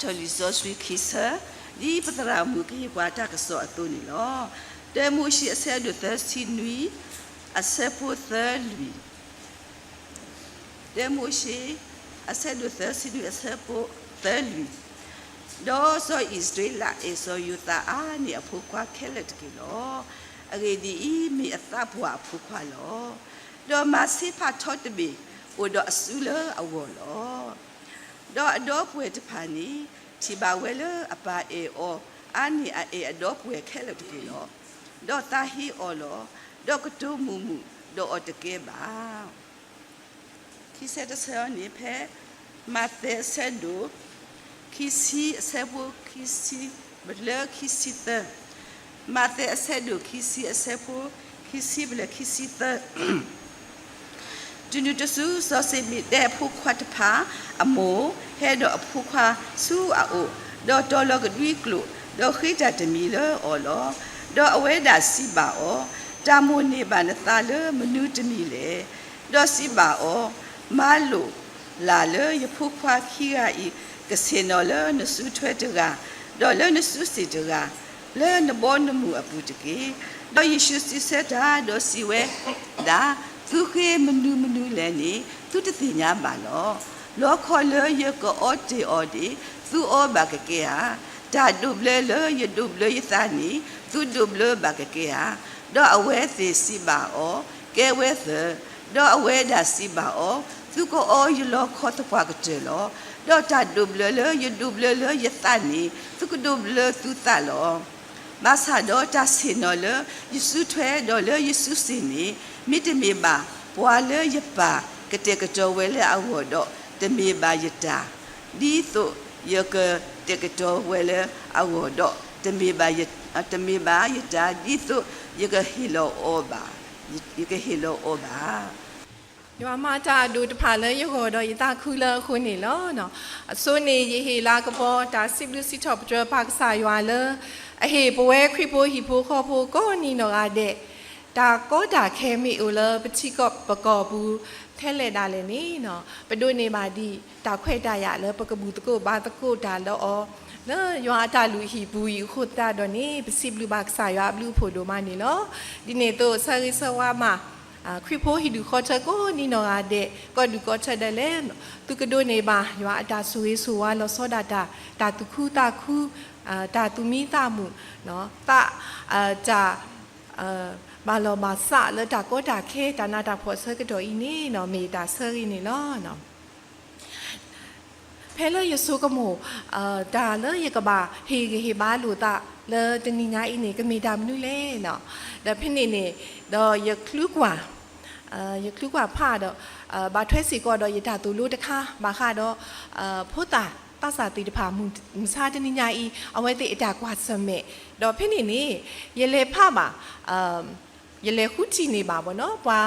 ထီၣ်လံာ်စီဆှံခံဆၢ, ဒ်ပသရၣ်မုၣ်ကဟ့ၣ်ပှၤတၢ်ကစီၣ်အသိးန့ၣ်လီၤ. တၢမိၤၡ့အဆၢဒိၣ်သၢဆံနွံ, အဆၢဖိသၢလွံၢ်. တၢမိၤၡ့ အဆၢဒိၣ်သၢဆံနွံ အဆၢဖိသၢလွံၢ်. ဒီးစီၤအံၣ်စရ့လးအဲၣ်စီၤယိၤသးအါန့ၢ်အဖိခွါခဲလၢာ်တက့ၢ်လီၤ. အဂ့ၢ်ဒ်အံၤ, မ့ၢ်အသးပှၢ်အဖိခွါလီၤ. ဒီးမၤဆ့ဖးထီတဘ့ၣ်အိၣ်ဒီးအစုလၢအဂီၢ်လီၤ. ဒီးအဒီပုၢ်ဝဲၢ်တဖၣ်န့ၣ် ထံၣ်ဘၣ်ဝဲလၢအပၢ်အဲၣ်အီၤ အါန့ၢ်အအဲၣ်အဒီပုၢ်ဝဲၢ်ခဲလၢာ်တက့ၢ်လီၤ. ဒီးသးဟ့အီၤလီၤ. ဒီးကတိၤမုာ်မုာ်ဒီးအီၤတကဲဘၣ်. ခံဆၢတဆၢန့ၣ် ဖဲမးသဲအဆၢဒိၣ် ခံဆံအဆၢဖိခံဆံ ပလၢခံဆံသၢ, မးသဲအဆၢဒိၣ်ခံဆံအဆၢဖိ ခံဆံပလၢခံဆံသၢ. တုၤနုၤတစု စီၤၡမံၤဒဲအဖိခွါတဖၣ်အမိၢ် ဟဲဒီးအဖိခွါဆူအအိၣ်, ဒီးတီၤလီၤကဒွံကျိာ်, ဒီးဃ့တၢ်တမံၤလၢအီၤလီၤ. ဒီးအဝဲဒၣ်စံးဘၣ်အီၤ, တၢ်မိၣ်န့ၢ်ဘၣ်နသးလၢမနုၤတမံၤလဲၣ်. ဒီးစံးဘၣ်အီၤ, မၤလိာ်လၢ်လၢယဖိခွါခံဂၤအံၤ ကဆ့ၣ်နီၤလၢနစုထွဲတဂၤ, ဒီးလၢနစုစ့ၣ်တဂၤ, လၢနဘီနမုၢ်အပူၤတက့ၢ်. ဒီးယ့ၣ်ၡူးစံးဆၢတၢ်ဒီးစံးဝဲဒၣ်, သုဃ့မနုၤမနုၤလဲၣ်န့ၣ် သုတသ့ၣ်ညါဘၣ်လီၤ. လီခီလၢယကအီတ့ၢ်အီၤဒ် သုအီဘၣ်ကကဲဧါ. တၢ်ဒိးဘျၢလၢယဒိးဘျၢယသးန့ၣ် သုဒိးဘျၢဘၣ်ကကဲဧါ. ဒီးအဝဲသ့ၣ်စံးဘၣ်အီၤ, ကဲဝဲသၢၣ်. ဒီးအဝဲဒၣ်စံးဘၣ်အီၤ, သုကအီယလီခီသပှၢ်ကတၢၢ်လီၤ. ဒီးတၢ်ဒိးဘျၢလၢယဒိးဘျၢလၢယသးန့ၣ် သုကဒိးဘျၢသုသးလီၤ. ဘၣ်ဆၣ်ဒီးတၢ်ဆ့ၣ်နီၤလၢယစုထွဲဒီးလၢယစုစ့ၣ်န့ၣ် မ့တမ့ၢ်ဘၣ်ပှၤလၢယပၢ်ကတဲာ်ကတီၤဝဲလၢအဂီၢ်ဒီး တမ့ၢ်ဘၣ်ယတၢ်, ဒ်သိးယကတဲာ်ကတီၤဝဲလၢအဂီၢ်ဒီး တမ့ၢ်ဘၣ်ယ, တမ့ၢ်ဘၣ်ယတၢ် ဒ်သိးယကဟ့ၣ်လီၤအီၤဘၣ်, ယကဟ့ၣ်လီၤအီၤဘၣ်. ယွၤမၤတၢ်အဒိၣ်တဖၣ်လၢယဂီၢ်ဒီးယသးခုလၢအဃိန့ၣ်လီၤ. အဆိန့ၣ် ယဟ့ၣ်လၤကပီၤတၢ်စံးဘျုးစံးထီၣ်ပတြၢၤပၢ်ကစၢ်ယွၤလၢ အဟ့ၣ်ပဝဲခရံာ်ဖိဟံၣ်ဖိဃီဖိကိးနံၤနီၢ်ဂၤဒဲး တၢ်ကီတၢ်ခဲမ့ၢ်အိၣ်လၢပထံပကီၢ်ပူၤ ထဲလဲၣ်ဒၣ်လဲၣ်န့ၣ် ပဒိးန့ၢ်ဘၣ်ဒံးတၢ်ခွဲးတၢ်ယာ်လၢပကဘူၣ်သကိးဘါသကိးတၢ်လၢအီၤ လၢယွၤအတၢ်လုၢ်ဟံၣ်ပူၤအံၤအဃိသတးဒီးန့ၣ် ပစံးဘျုးဘၣ်ကစၢ်ယွၤအဘျုးအဖှိၣ်ဒိၣ်မးန့ၣ်လီၤ. ဒ်န့ၣ်အသိး ဆၢဂ့ၤဆၢဝါမး ခရံာ်ဖိဟံၣ်ဒူၣ်ဃီထၢကိးနံၤနီၢ်ဂၤဒဲး ကီၢ်ဒူၣ်ကီၢ်ထၢဒဲးလဲၣ်, သုကဒိးန့ၢ်ဘၣ်ယွၤအတၢ်ဆိၣ်ဂ့ၤဆိၣ်ဝါလီၤဆီဒၣ်တၢ်, တၢ်သူၣ်ခုသးခု, တၢ်သူၣ်မံသးမုာ်, သး, တၢ် ဘၣ်လီၢ်ဘၣ်စးလၢတၢ်ကီတၢ်ခဲ တၢ်နးတၢ်ဖှီၣ်အဆၢကတီၢ်အံၤန့ၣ် မ့ၢ်တၢ်ဆၢဂ့ၤန့ၣ်လီၤ. ဖဲလၢယဆိကမိၣ် တၢ်လၢယကဘၣ်ဟ့ၣ်ဂံၢ်ဟ့ၣ်ဘါလိာ်သးလၢတနံၤညါအံၤန့ၣ် ကမ့ၢ်တၢ်မနုၤလဲၣ်. ဒီးဖဲန့ၣ်န့ၣ် ဒီးယချုးကွၢ်, ယချုးကွၢ်ဖးဒီး ဘၣ်ထွဲစ့ၢ်ကီးဒီးယတၢ်သိၣ်လိတခါ ဘၣ်ဃးဒီး ဖိသၣ်သးစၢ်သ့ၣ်တဖၣ် မုၢ်မဆါတနံၤညါအံၤ အဝဲသ့ၣ်အတၢ်ကွၢ်ဆၢၣ်မဲာ်, ဒီးဖဲန့ၣ်န့ၣ် ယလဲၤဖးဘၣ် ယလဲၤဃုထံၣ်န့ၢ်ဘၣ်ဘၣ်နီၤ ပှၤ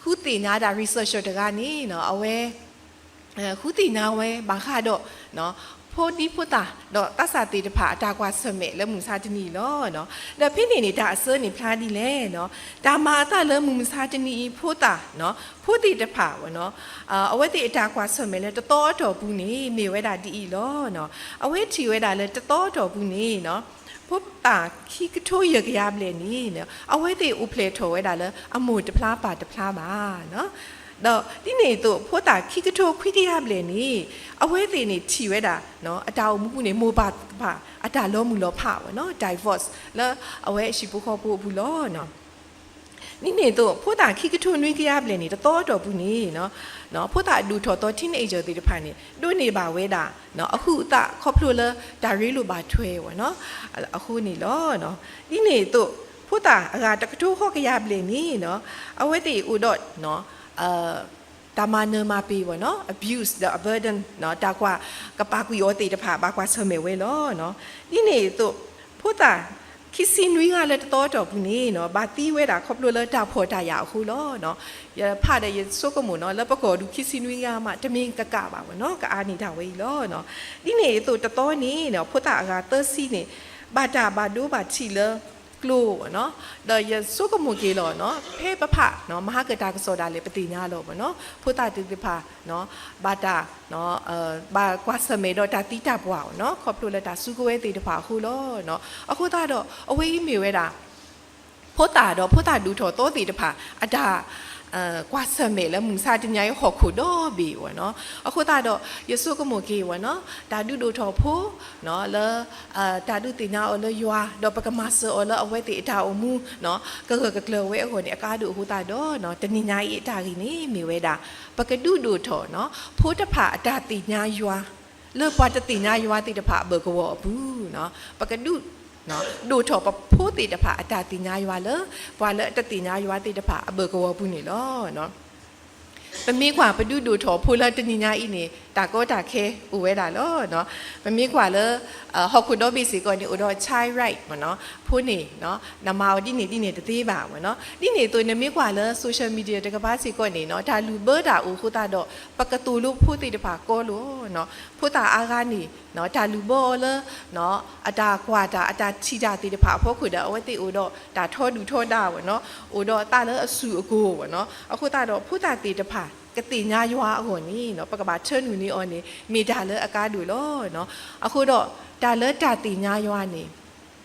ဃုသ့ၣ်ညါတၢ် researcher တဂၤန့ၣ် အဝဲ ဃုသ့ၣ်ညါဝဲဘၣ်ဃးဒီး ဖိဒံဖိသၣ် ဒီးသးစၢ်သ့ၣ်တဖၣ် အတၢ်ကွၢ်ဆၢၣ်မဲာ်လၢမုၢ်မဆါတနံၤအံၤလီၤ. ဒီးဖဲန့ၣ်န့ၣ် တၢ်အစၢန့ၣ်ဖျါဒ်လဲၣ်. တၢ်မၤအသးလၢမုၢ်မဆါတနံၤအံၤ ဖိသၣ် ဖိသ့ၣ်တဖၣ် အဝဲသ့ၣ်အတၢ်ကွၢ်ဆၢၣ်မဲာ်လၢတသီအတီၢ်ပူၤန့ၣ် မ့ၢ်ဝဲဒၣ်ဒ်အံၤလီၤ. အဝဲထံၣ်ဝဲဒၣ်လၢတသီအတီၢ်ပူၤန့ၣ် ဖိသၣ်ခံကထိယဲၢ်ကယၤဘျဲၣ်န့ၣ် အဝဲသ့ၣ်အိၣ်ဖျဲၣ်ထီၣ်ဝဲဒၣ်လၢအမိၢ်တဖျါပၢ်တဖျါဘၣ်. ဒီးဒ်န့ၣ်အသိး ဖိသၣ်ခံကထိခွံကယၤဘျဲၣ်န့ၣ် အဝဲသ့ၣ်န့ၣ်ထံၣ်ဝဲဒၣ် အတၢ်အိၣ်မူပူၤန့ၣ် မိၢ်ပၢ်သ့ၣ်တဖၣ် အတၢ်လီၤမုၢ်လီၤဖးဝဲနီၤ divorce လၢအဝဲဟံၣ်ဖိဃီဖိအပူၤလီၤ. ဒ်န့ၣ်အသိး ဖိသၣ်ခံကထိနွံကယၤဘျဲၣ်န့ၣ် တသီအတီၢ်ပူၤန့ၣ် ဖိသၣ်အဒိၣ်ထီၣ်သီ teenager သ့ၣ်တဖၣ်န့ၣ် ဒိးန့ၢ်ဘၣ်ဝဲဒၣ် အဟုးအသးခီဖျိလၢတၢ်ရ့လိာ်ဘၣ်ထွဲဝဲနီၤ အဃိန့ၣ်လီၤ. ဒ်န့ၣ်အသိး ဖိသၣ်အဂၤတကထိဃိးကယၤဘျဲၣ်န့ၣ် အဝဲသ့ၣ်အိၣ်ဒီး တၢ်မၤနၢၤမၤပှဲၤဝဲနီၤ abuse ဒီး အ burden တၢ်ကွၢ်ကပာ်ကွံာ်အီၤသ့ၣ်တဖၣ် ဘၣ်ကွၢ်ဆၢၣ်မဲာ်ဝဲလီၤ. ဒ်န့ၣ်အသိး ဖိသၣ်ခံဆံနွံဂၤလၢတသီအတီၢ်ပူၤန့ၣ် ဘၣ်သံဝဲဒၣ်ခီဖျိလၢတၢ်ဖှီၣ်တၢ်ယာ်အဃိလီၤ. ယဖးဒီးယဆိကမိၣ်နီၤ လၢပကီၢ်ဒူၣ်ခံဆံနွံဂၤမး တမ့ၢ်ကကးဘၣ်ဝဲနီၤ ကအါန့ၢ်တၢ်ဝဲအံၤလီၤ. ဒ်န့ၣ်အသိးတသီန့ၣ် ဖိသၣ်အဂၤသၢဆံန့ၣ် ဘၣ်တၢ်ဘၣ်ဒိဘၣ်ထံးလၢ ကျိၤဝဲနီၤ, ဒီးယဆိကမိၣ်က့ၤလီၤနီၤ, ဖဲပဖးနီၤ မဟါကတၢ်ကစီၣ်ဒၣ်လဲာ် ပသ့ၣ်ညါလီၤဝဲနီၤ, ဖိသၣ်သ့ၣ်တဖၣ်နီၤ ဘၣ်တၢ် ဘၣ်ကွၢ်ဆၢၣ်မဲာ်ဒီးတၢ်သံတၢ်ပှၢ်ဝဲနီၤ, ခီဖျိလၢတၢ်စုကဝဲၤသ့ၣ်တဖၣ်အဃိလီၤနီၤ. အဃိသတးဒီး အဝဲအံၤမ့ၢ်ဝဲဒၣ် ဖိသၣ်ဒီးဖိသၣ်ဒိၣ်ထီၣ်သီသ့ၣ်တဖၣ် အတၢ် ကွၢ်ဆၢၣ်မဲာ်လၢမုၢ်မဆါတနံၤအံၤဟီၣ်ခိၣ်ဒီဘ့ၣ်ဝဲနီၤ. အဃိသတးဒီး ယဆိကမိၣ်က့ၤဝဲနီၤ တၢ်ဒုးဒိၣ်ထီၣ်ဖိ လၢ တၢ်ဒုးသ့ၣ်ညါအီၤလၢယွၤ ဒီးပကမၤစၢၤအီၤလၢအဝဲသ့ၣ်အတၢ်အိၣ်မူ ကဂၢၢ်ကကျၢၤဝဲအဂီၢ်န့ၣ် အကါဒိၣ်အဃိသတးဒီး တနံၤညါအံၤအတၢ်ဂ့ၢ်န့ၣ်မ့ၢ်ဝဲဒၣ် ပကဒုးဒိၣ်ထီၣ်နီၤ ဖိတဖၣ်အတၢ်သ့ၣ်ညါယွၤ လၢပှၤတသ့ၣ်ညါယွၤသ့ၣ်တဖၣ်အဘၢၣ်ကဝီၤအပူၤနီၤ, ပကဒုး ဒိၣ်ထီၣ်ပဖိသ့ၣ်တဖၣ်အတၢ်သ့ၣ်ညါယွၤလၢ ပှၤလၢအတသ့ၣ်ညါယွၤသ့ၣ်တဖၣ်အဘၢၣ်ကဝီၤပူၤန့ၣ်လီၤ. ပမ့ၢ်ကွၢ်ပဒုးဒိၣ်ထီၣ်ဖိလၢတနံၤညါအံၤန့ၣ် တၢ်ကီတၢ်ခဲအိၣ်ဝဲဒၣ်လီၤ. ပမ့ၢ်ကွၢ်လၢ ဟီၣ်ခိၣ်ဒီဘ့ၣ်စ့ၢ်ကီးန့ၣ် အိၣ်ဒီး child right မ့ၢ်နီၤ, ဖိန့ၣ် နမၤအီၤဒ်န့ၣ်ဒ်န့ၣ်တသ့ဘၣ်မ့ၢ်နီၤ. ဒ်န့ၣ်အသိး နမ့ၢ်ကွၢ်လၢ social media တကပၤစ့ၢ်ကီးန့ၣ်နီၤ တၢ်လုၢ်ဘၢတၢ်အိၣ်အဃိသတးဒီး ပကသိၣ်လိဖိသ့ၣ်တဖၣ်ကီလီၤနီၤ. ဖိသၣ်အါဂၤန့ၣ် တၢ်လုၢ်ဘၢအီၤလၢ အတၢ်ကွၢ်တၢ် အတၢ်ထံၣ်တၢ်သ့ၣ်တဖၣ်အဖီခိၣ်ဒီး အဝဲသ့ၣ်အိၣ်ဒီးတၢ်ထီဒုၣ်ထီဒါဝဲနီၤ, အိၣ်ဒီးသးလၢအဆူၣ်အကိၤဝဲနီၤ. အဃိသတးဒီး ဖိသၣ်သ့ၣ်တဖၣ် ကသ့ၣ်ညါယွၤအဂီၢ်န့ၣ်နီၤ ပကဘၣ်ထၢနုာ်န့ၢ်အီၤန့ၣ် မ့ၢ်တၢ်လၢအကါဒိၣ်လီၤ. အဃိဒီး တၢ်လၢတၢ်သ့ၣ်ညါယွၤန့ၣ်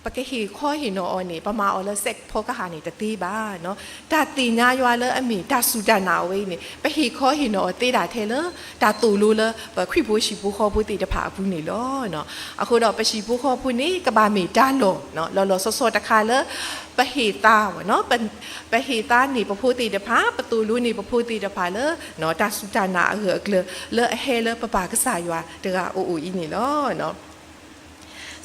ပကဟ့ၣ်ခီဟ့ၣ်နီၤအီၤန့ၣ် ပမၤအီၤလၢ စဲးဖီကဟၣ် န့ၣ်တသ့ဘၣ်နီၤ. တၢ်သ့ၣ်ညါယွၤလၢအမ့ၢ်တၢ်စူၢ်တၢ်နာ်အဝဲအံၤန့ၣ် ပဟ့ၣ်ခီဟ့ၣ်နီၤအီၤသ့ဒၣ်ထဲလၢ တၢ်သိၣ်လိလၢပခရံာ်ဖိဟံၣ်ဖိဃီဖိသ့ၣ်တဖၣ်အပူၤန့ၣ်လီၤ. အဃိဒီးပဟံၣ်ဖိဃီဖိန့ၣ် ကဘၣ်မ့ၢ်တၢ်လီၢ် လီၤလီၤဆီဆီတခါလၢ ပဟ့ၣ်သါဝဲနီၤ, ပဟ့ၣ်သါန့ၢ်ပဖိသ့ၣ်တဖၣ်, ပသိၣ်လိန့ၢ်ပဖိသ့ၣ်တဖၣ်လၢ တၢ်စူၢ်တၢ်နာ်အဂၢၢ်အကျၢၤ လၢအဟဲလၢပပၢ်ကစၢ်ယွၤတဂၤအအိၣ်အံၤန့ၣ်လီၤ.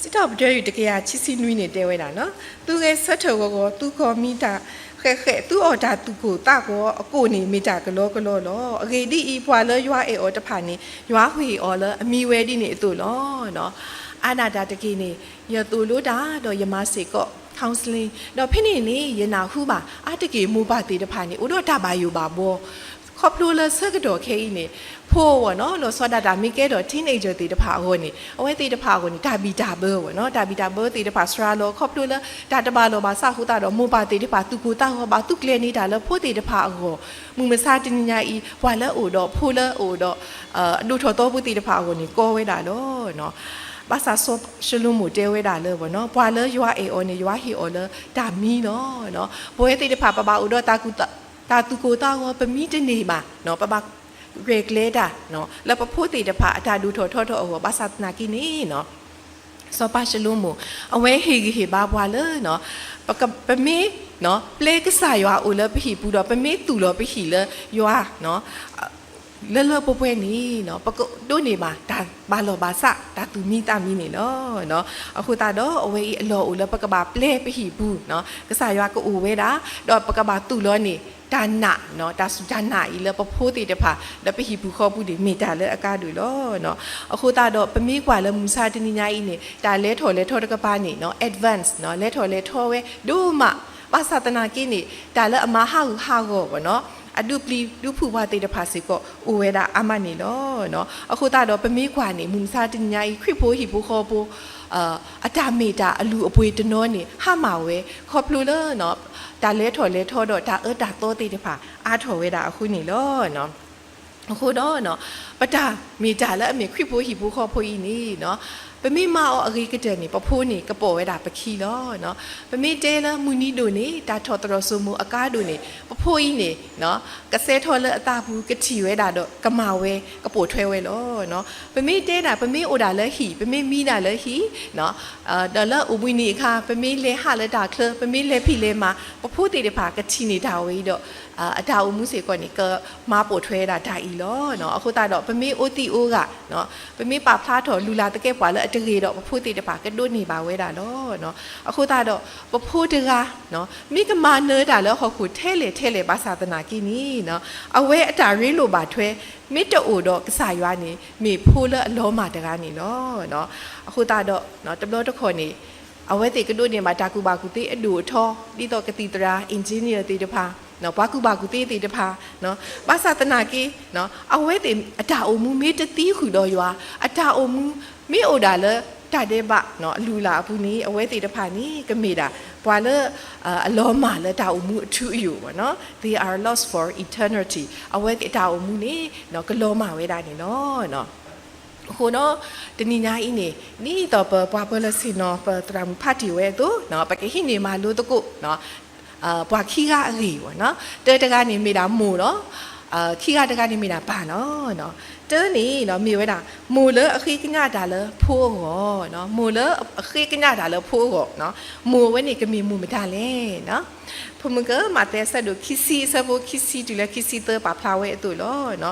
စံးထီၣ်ပတြၢၤ တကယၤခံဆံနွံန့ၣ် တဲဝဲဒၣ်နီၤ, သုဂဲၤဆၢထၢၣ်ဂီၤဂီၤ, သုကီၢ်မံတၢ်ဃဲးဃဲး, သုအီၣ်တၢ်သူၣ်ကိၢ်သးဂီၤအကိၣ်န့ၣ် မ့ၢ်တၢ်ကလီကလီလီၤ. အဂ့ၢ်ဒ်အံၤ, ပှၤလၢယွၤအဲၣ်အီၤတဖၣ်န့ၣ် ယွၤဟ့ၣ်အီၤလၢအမံဝဲဒ်န့ၣ်အသိးလီၤ. အါဒၣ်တၢ်တက့ၢ်န့ၣ် ယသိၣ်လိတၢ်ဒီးယမၤစ့ၢ်ကီး counseling ဒီးဖဲန့ၣ်န့ၣ် ယနၢ်ဟူဘၣ် အါတက့ၢ်မိၢ်ပၢ်သ့ၣ်တဖၣ်န့ၣ် အိၣ်ဒီးတၢ်ဘၣ်ယိၣ်ဘၣ်ဘှီ ခီဖျိလၢဆၢကတီၢ်ခဲအံၤန့ၣ် ဖိဝဲနီၤ လီၤဆီဒၣ်တၢ်မ့ၢ်ကဲထီၣ် teenager သ့ၣ်တဖၣ်အဂီၢ်န့ၣ် အဝဲသ့ၣ်တဖၣ်အဂီၢ်န့ၣ် တၢ်ဘံၣ်တၢ်ဘၢဝဲနီၤ တၢ်ဘံၣ်တၢ်ဘၢသ့ၣ်တဖၣ်စှၤလီၤ ခီဖျိလၢတၢ်တဘၣ်လီၢ်ဘၣ်စးအဃိသတးဒီး မိၢ်ပၢ်သ့ၣ်တဖၣ်သူၣ်ကိၢ်သးဂီၤဘၣ်သူၣ်ကျဲၤန့ၢ်တၢ်လၢဖိသ့ၣ်တဖၣ်အဂီၢ် မုၢ်မဆါတနံၤညါအံၤ ပှၤလၢအအိၣ်ဒီးဖိလၢအအိၣ်ဒီး အဒိၣ်ထီၣ်သီဖိသ့ၣ်တဖၣ်အဂီၢ်န့ၣ် ကီဝဲဒၣ်လီၤ. ဘၣ်ဆၣ်စီၤၡလိၤမိၣ်တဲဝဲဒၣ်လၢဝဲနီၤ ပှၤလၢယွၤအဲၣ်အီၤန့ၣ် ယွၤဟ့ၣ်အီၤလၢတၢ်မံလီၤ. ပဝဲသ့ၣ်တဖၣ်ပဘၣ်အိၣ်ဒီး တၢ်သူၣ်ကိၢ်သးဂီၤ ပမံတန့ၢ်ဘၣ် ပဘၣ်ရဲၣ်ကျဲၤတၢ် လၢပဖိသ့ၣ်တဖၣ်အတၢ်ဒိၣ်ထီၣ်ထီထီၣ်အဂီၢ် ဘၣ်ဆၣ်သနာ်က့န့ၣ် စီၤပၤၡလိၤမိၣ် အဝဲဟ့ၣ်ဂံၢ်ဟ့ၣ်ဘါပှၤလၢ ပမ့ၢ် ပျဲကစၢ်ယွၤအိၣ်လၢပဟံၣ်ပူၤဒီး ပမ့ၢ်သူၣ်လီၤပဟံၣ်လၢယွၤ လၢလၢပှဲၤပှဲၤန့ၣ် ပကဒိးန့ၢ်ဘၣ်တၢ်ဘၣ်လီၢ်ဘၣ်စး တၢ်သူၣ်မံသးမံန့ၣ်လီၤ. အဃိသတးဒီး အဝဲအံၤအလီၢ်အိၣ်လၢပကဘၣ်ပျဲပဟံၣ်ပူၤ ကစၢ်ယွၤကအိၣ်ဝဲဒၣ် ဒီးပကဘၣ်သူၣ်လီၤန့ၢ် တၢ်နာ် တၢ်စူၢ်တၢ်နာ်အံၤလၢပဖိသ့ၣ်တဖၣ် လၢပဟံၣ်ပူၤဃီပူၤန့ၣ် မ့ၢ်တၢ်လၢအကါဒိၣ်လီၤ. အဃိသတးဒီး ပမ့ၢ်ကွၢ်လၢမုၢ်မဆါတနံၤညါအံၤန့ၣ် တၢ်လဲၤထီၣ်လဲၤထီတကပၤန့ၣ် advance လဲၤထီၣ်လဲၤထီဝဲဒိၣ်မး ဘၣ်ဆၣ်သနာ်က့န့ၣ် တၢ်လၢအမၤဟးဂူာ်ဟးဂီၤဝဲနီၤ အဒုးပျံၤဒုးဖုးပှၤသ့ၣ်တဖၣ်စ့ၢ်ကီး အိၣ်ဝဲဒၣ်အါမးန့ၣ်လီၤ. အဃိသတးဒီး ပမ့ၢ်ကွၢ်န့ၣ် မုၢ်မဆါတနံၤညါအံၤ ခရံာ်ဖိဟံၣ်ဖိဃီဖိ အတၢ်မ့ၢ်တၢ်အလုၢ်အပှ့ၤတနီၤန့ၣ် ဟါမၢ်ဝဲ ခီဖျိလၢ တၢ်လဲၤထီၣ်လဲၤထီဒီး တၢ်အၢတၢ်သီသ့ၣ်တဖၣ် အါထီၣ်ဝဲဒၣ်အဃိန့ၣ်လီၤ. အဃိဒီး ပတၢ်မ့ၢ်တၢ်လၢအမ့ၢ်ခရံာ်ဖိဟံၣ်ဖိဃီဖိအံၤန့ၣ် ပမ့ၢ်မၤအီၤအဂ့ၤကတၢၢ်န့ၣ် ပဖိန့ၣ် ကပိာ်ဝဲဒၣ်ပခံလီၤ. ပမ့ၢ်တဲလၢမုၢ်နံၤဒိၣ်န့ၣ် တၢ်ထီၣ်သတြီၤစိမိၤအကါဒိၣ်န့ၣ် ပဖိအံၤန့ၣ် ကစဲးထီၣ်လၢအသးပူၤ ကထံၣ်ဝဲဒၣ်ဒီး ကမၤဝဲ ကပိာ်ထွဲဝဲလီၤ. ပမ့ၢ်တဲဒၣ် ပမ့ၢ်အိၣ်ဒၣ်လၢဟံၣ် ပမ့ၢ်မံဒၣ်လၢဟံၣ် ဒီးလၢအိၣ်ဘှံးနံၤအခါ ပမ့ၢ်လဲၤဟးလၢတၢ်ချၢ ပမ့ၢ်လဲၤဖံးလဲၤမၤ ပဖိသ့ၣ်တဖၣ် ကထံၣ်န့ၢ်တၢ်ဝဲအံၤဒီး အတၢ်အိၣ်မူစ့ၢ်ကီးန့ၣ် ကမၤပိာ်ထွဲဒၣ်တၢ်အံၤလီၤ. အဃိသတးဒီး ပမ့ၢ်အိၣ်သံးအိၣ်ဂာ် ပမ့ၢ်ပာ်ဖျါထီၣ်လုၢ်လၢ်သကဲပှၤလၢအတဂ့ၤဒီး ပဖိသ့ၣ်တဖၣ် ကဒိးန့ၢ်ဘၣ်ဝဲဒၣ်လီၤ. အဃိသတးဒီး ပဖိတဂၤ မ့ၢ်ကမၤနၢၤတၢ်လၢဟီၣ်ခိၣ်ထဲလဲၣ်ထဲလဲၣ်ဘၣ်ဆၣ်သနာ်က့န့ၣ် အဝဲအတၢ်ရ့လိာ်ဘၣ်ထွဲ မ့ၢ်တအိၣ်ဒီးကစၢ်ယွၤန့ၣ် မ့ၢ်ဖိလၢအလီၤမၢ်တဂၤန့ၣ်လီၤ. အဃိသတးဒီး တဘျီတခီၣ်န့ၣ် အဝဲသ့ၣ်ကဒိးန့ၢ်ဘၣ်တၢ်ကူၣ်ဘၣ်ကူၣ်သ့အဒိၣ်အထီ ဒ်သိးကသံၣ်သရၣ် engineer သ့ၣ်တဖၣ် ပှၤကူၣ်ဘၣ်ကူၣ်သ့သ့ၣ်တဖၣ် ဘၣ်ဆၣ်သနာ်က့ အဝဲသ့ၣ်အတၢ်အိၣ်မူမ့ၢ်တသံဃုာ်ဒီးယွၤ အတၢ်အိၣ်မူမ့ၢ်အိၣ်ဒၣ်လၢတၢ်ဒဲးဘးအလုၢ်အလၢ်အပူၤန့ၣ် အဝဲသ့ၣ်တဖၣ်န့ၣ် ကမ့ၢ်ဒၣ် ပှၤလၢအလီၤမၢ်လၢတၢ်အိၣ်မူအထူအယိာ်ဘၣ်နီၤ, they are lost for eternity. အဝဲသ့ၣ်အတၢ်အိၣ်မူန့ၣ် ကလီၤမၢ်ဝဲဒၣ်န့ၣ်လီၤ. အဃိဒီး တနံၤညါအံၤန့ၣ် ဒ်သိးပပှၤပၢလၢဆ့ၣ်နီၤ ပသရၣ်မုၣ်ဖးတ့ၢ်ဝဲအသိး ပကဟံးန့ၢ်မၤလိသကိး ပှၤခံဂၤအဂ့ၢ်ဘၣ်နီၤ. တၢတဂၤန့ၣ် မ့ၢ်ဒၣ်မိၢ်လီၤ. ခံဂၤတဂၤန့ၣ်မ့ၢ်ဒၣ်ပၢ်လီၤ. တၢန့ၣ် မ့ၢ်ဝဲဒၣ် မိၢ်လၢအဃ့ကညးတၢ်လၢဖိအဂီၢ်, မိၢ်လၢအဃ့ကညးတၢ်လၢဖိအဂီၢ်, မိၢ်ဝဲန့ၣ်ကမ့ၢ်မိၢ်မတၤလဲၣ်. ဖုမုၢ်က မးသဲအဆၢဒိၣ်ခံဆံ အဆၢဖိခံဆံတုၤလၢခံဆံသၢ ပာ်ဖျါဝဲအသိးလီၤ.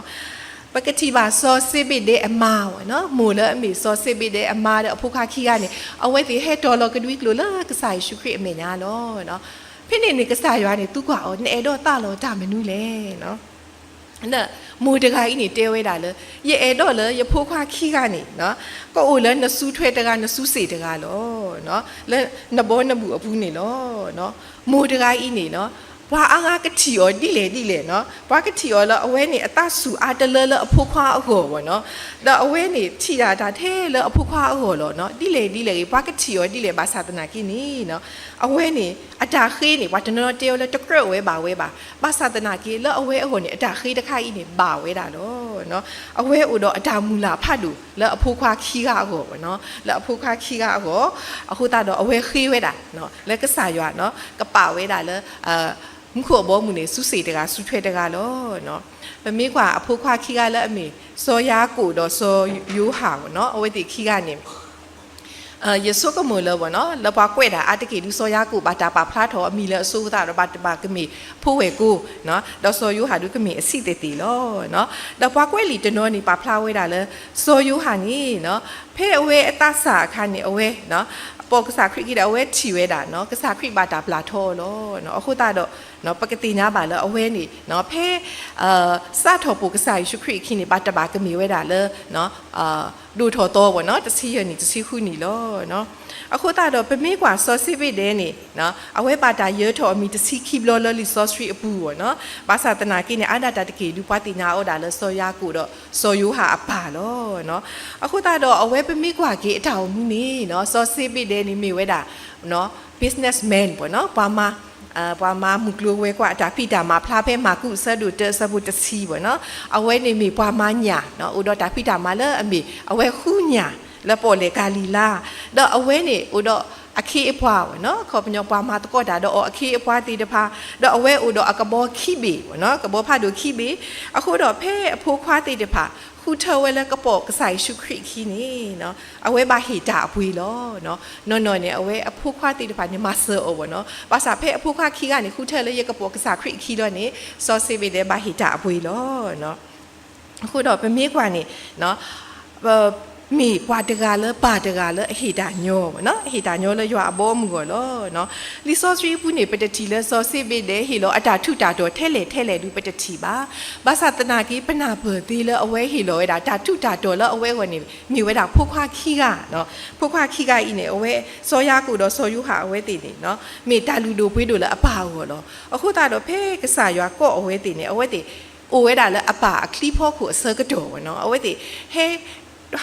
ပကထံၣ်ဘၣ်စီၤစ့ဘ့းဒဲအမါဘၣ်နီၤ, မိၢ်လၢအမ့ၢ်စီၤစ့ဘ့းဒဲအမါဒီးအဖိခွါခံဂၤန့ၣ် အဝဲသ့ၣ်ဟဲတီၤလီၤကဒွံကျိာ်လၢကစၢ်ယ့ၣ်ၡူးခရံာ်အမဲာ်ညါလီၤ. ဖဲန့ၣ်န့ၣ် ကစၢ်ယွၤန့ၣ် သံကွၢ်အီၤ, နအဲၣ်ဒိးသးလီၤတၢ်မနုၤလဲၣ်. မိၢ်တဂၤအံၤန့ၣ်တဲဝဲဒၣ်လၢ ယအဲၣ်ဒိးလၢယဖိခွါခံဂၤန့ၣ် ကအိၣ်လၢနစုထွဲတဂၤ နစုစ့ၣ်တဂၤလီၤ. လၢနဘီနဘူးအပူၤန့ၣ်လီၤ. မိၢ်တဂၤအံၤန့ၣ် ပှၤအါဂၤကထံၣ်အီၤဒ်လဲၣ်ဒ်လဲၣ်နီၤ, ပှၤကထံၣ်အီၤလၢအဝဲန့ၣ် အသးဆူၣ်အါတလၢလၢအဖိခွါအဂီၢ်ဘၣ်နီၤ, ဒီးအဝဲန့ၣ်ထံၣ်ဒၣ်တၢ်ထဲလၢအဖိခွါအဂီၢ်လီၤနီၤ, ဒ်လဲၣ်ဒ်လဲၣ်ဂ့ၤ ပှၤကထံၣ်အီၤဒ်လဲၣ် ဘၣ်ဆၣ်သနာ်က့န့ၣ်နီၤ, အဝဲန့ၣ် အတၢ်ဃ့န့ၣ် ပှၤတနီၤနီၤတဲအီၤလၢတကြၢးဝဲဘၣ်ဝဲဘၣ်, ဘၣ်ဆၣ်သနာ်က့ လၢအဝဲအဂီၢ်န့ၣ် အတၢ်ဃ့တခါအံၤန့ၣ် ဘၣ်ဝဲဒၣ်လီၤ. အဝဲအိၣ်ဒီးအတၢ်မုၢ်လၢ်ဖးဒိၣ်လၢအဖိခွါခံဂၤအဂီၢ်ဘၣ်နီၤ, လၢအဖိခွါခံဂၤအဂီၢ်, အဃိသတးဒီးအဝဲဃ့ဝဲဒၣ် လၢကစၢ်ယွၤနီၤ ကပာ်ဝဲဒၣ်လၢ မူခိၣ်အဘီအမုၢ်န့ၣ် စုစ့ၣ်တဂၤ စုထွဲတဂၤလီၤ. ပမ့ၢ်ကွၢ်အဖိခွါခံဂၤလၢအမ့ၢ် စီၤယၤကိာ်ဒီးစီၤယိၤဟၣ်ဘၣ်နီၤ, အဝဲသ့ၣ်ခံဂၤန့ၣ် ယဆိကမိၣ်လၢဘၣ်နီၤ လၢပှၤကွဲးဒၣ်အါတက့ၢ်ဒုး စီၤယၤကိာ်ဘၣ်တၢ်ပာ်ဖျါထီၣ်အမံၤလၢအဆိအသးဒီး ဘၣ်တဘၣ်ကမ့ၢ်ဖိဝဲၢ်ကိာ်, ဒီးစီၤယိၤဟၣ်ဒုးကမ့ၢ်အဆံးသ့ၣ်သ့ၣ်လီၤ. ဒီးပှၤကွဲးလံာ်တနီၤန့ၣ် ပာ်ဖျါဝဲဒၣ်လၢ စီၤယိၤဟၣ်န့ၣ် ဖဲအဝဲအသးစၢ်အခါန့ၣ် အဝဲ ပိာ်ကစၢ်ခရံာ်ခံဒီး အဝဲထံၣ်ဝဲဒၣ်နီၤ ကစၢ်ခရံာ်ဘၣ်တၢ်ပျၢ်ထီအီၤလီၤ. အဃိသတးဒီး ပကသ့ၣ်ညါဘၣ်လၢအဝဲန့ၣ် ဖဲ စးထီၣ်ပိာ်ကစၢ်ယ့ၣ်ၡူးခရံာ်အခံန့ၣ် ဘၣ်တဘၣ်ကမ့ၢ်ဝဲဒၣ်လၢ ဒိၣ်ထီၣ်သီဘၣ်နီၤ တဆံယဲၢ်နံၣ် တဆံဃုနံၣ်လီၤ. အဃိသတးဒီး ပမ့ၢ်ကွၢ်စီၤစ့ဘ့းဒဲန့ၣ် အဝဲဘၣ်တၢ်ယၢၤထီၣ်အမံၤတဆံခံဘျီလၢလံာ်စီဆှံအပူၤဘၣ်နီၤ, ဘၣ်ဆၣ်သနာ်က့န့ၣ် အါဒၣ်တၢ်တက့ၢ်ဒုး ပှၤသ့ၣ်ညါအီၤဒၣ်လၢစီၤယၤကိာ်ဒီးစီၤယိၤဟၣ်အပၢ်လီၤ. အဃိသတးဒီး အဝဲပမ့ၢ်ကွၢ်က့ၤအတၢ်အိၣ်မူန့ၣ်နီၤ စီၤစ့ဘ့းဒဲန့ၣ်မ့ၢ်ဝဲဒၣ် businessman ဘၣ်နီၤ ပှၤမၤ ပှၤမၤမုၢ်ကျိၤဝဲၤကွာ်အတၢ်ဖံးတၢ်မၤဖျါဖဲမၢ်ကူးအဆၢဒိၣ်တၢအဆၢဖိတဆံဘၣ်နီၤ, အဝဲန့ၣ်မ့ၢ်ပှၤမၤညၣ်နီၤ အိၣ်ဒီးတၢ်ဖံးတၢ်မၤလၢအမ့ၢ် အဝဲဃုညၣ်လၢပီၣ်လဲၣ်ကၤလံၤလါ, ဒီးအဝဲန့ၣ်အိၣ်ဒီးအခ့အပှၤဘၣ်နီၤ အခီပညီပှၤမၤသကိးတၢ်ဒီးအီၤအခ့အပှၤသ့ၣ်တဖၣ်, ဒီးအဝဲအိၣ်ဒီးအကဘီခံဘ့ၣ်ဘၣ်နီၤ ကဘီဖးဒိၣ်ခံဘ့ၣ်, အဃိဒီးဖဲအဖိခွါသ့ၣ်တဖၣ် ဃုထၢဝဲလၢကပိာ်ကစၢ်ယ့ၣ်ၡူးခရံာ်အခံန့ၣ် အဝဲဘၣ်ဟ့ၣ်တၢ်အပှ့ၤလီၤ. နီၢ်နီၢ်န့ၣ် အဝဲအဖိခွါသ့ၣ်တဖၣ်န့ၣ် မၤစၢၤအီၤဘၣ်နီၤ, ဘၣ်ဆၣ်ဖဲအဖိခွါခံဂၤန့ၣ် ဃုထၢလၢယကပိာ်ကစၢ်ခရံာ်အခံလီၤန့ၣ် စီၤစ့ဘ့းဒဲဘၣ်ဟ့ၣ်တၢ်အပှ့ၤလီၤ. အဃိဒီးပမ့ၢ်ကွၢ်န့ၣ် မ့ၢ်ပှၤတဂၤလၢပၢ်တဂၤလၢအဟ့ၣ်တၢ်ညီဘၣ်နီၤ, အဟ့ၣ်တၢ်ညီလၢယွၤအဘီအမုၢ်အဂီၢ်လီၤ. လံာ်စီဆှံအပူၤန့ၣ် ပတထံၣ်လၢစီၤစ့ဘ့းဒဲဟ့ၣ်လီၤအတၢ်ထူးတၢ်တီၤထဲလဲၣ်ထဲလဲၣ်ဒုး ပတထံၣ်ဘၣ်. ဘၣ်ဆၣ်သနာ်က့ ပနၢ်ပၢၢ်သ့လၢအဝဲဟ့ၣ်လီၤဝဲဒၣ် တၢ်ထူးတၢ်တီၤလၢအဝဲအဂီၢ်န့ၣ် မ့ၢ်ဝဲဒၣ်ဖိခွါခံဂၤ, ဖိခွါခံဂၤအံၤန့ၣ် အဝဲ စီၤယၤကိာ်ဒီးစီၤယိၤဟၣ်အဝဲသ့ၣ်န့ၣ် မ့ၢ်တၢ်လုၢ်ဒိၣ်ပှ့ၤဒိၣ်လၢအပၢ်အဂီၢ်လီၤ. အဃိသတးဒီး ဖဲကစၢ်ယွၤကိးအဝဲသ့ၣ်န့ၣ် အဝဲသ့ၣ် အိၣ်ဝဲဒၣ်လၢအပၢ်အချံဖီခိၣ်အဆၢကတီၢ်ဘၣ်နီၤ, အဝဲသ့ၣ် ဟဲ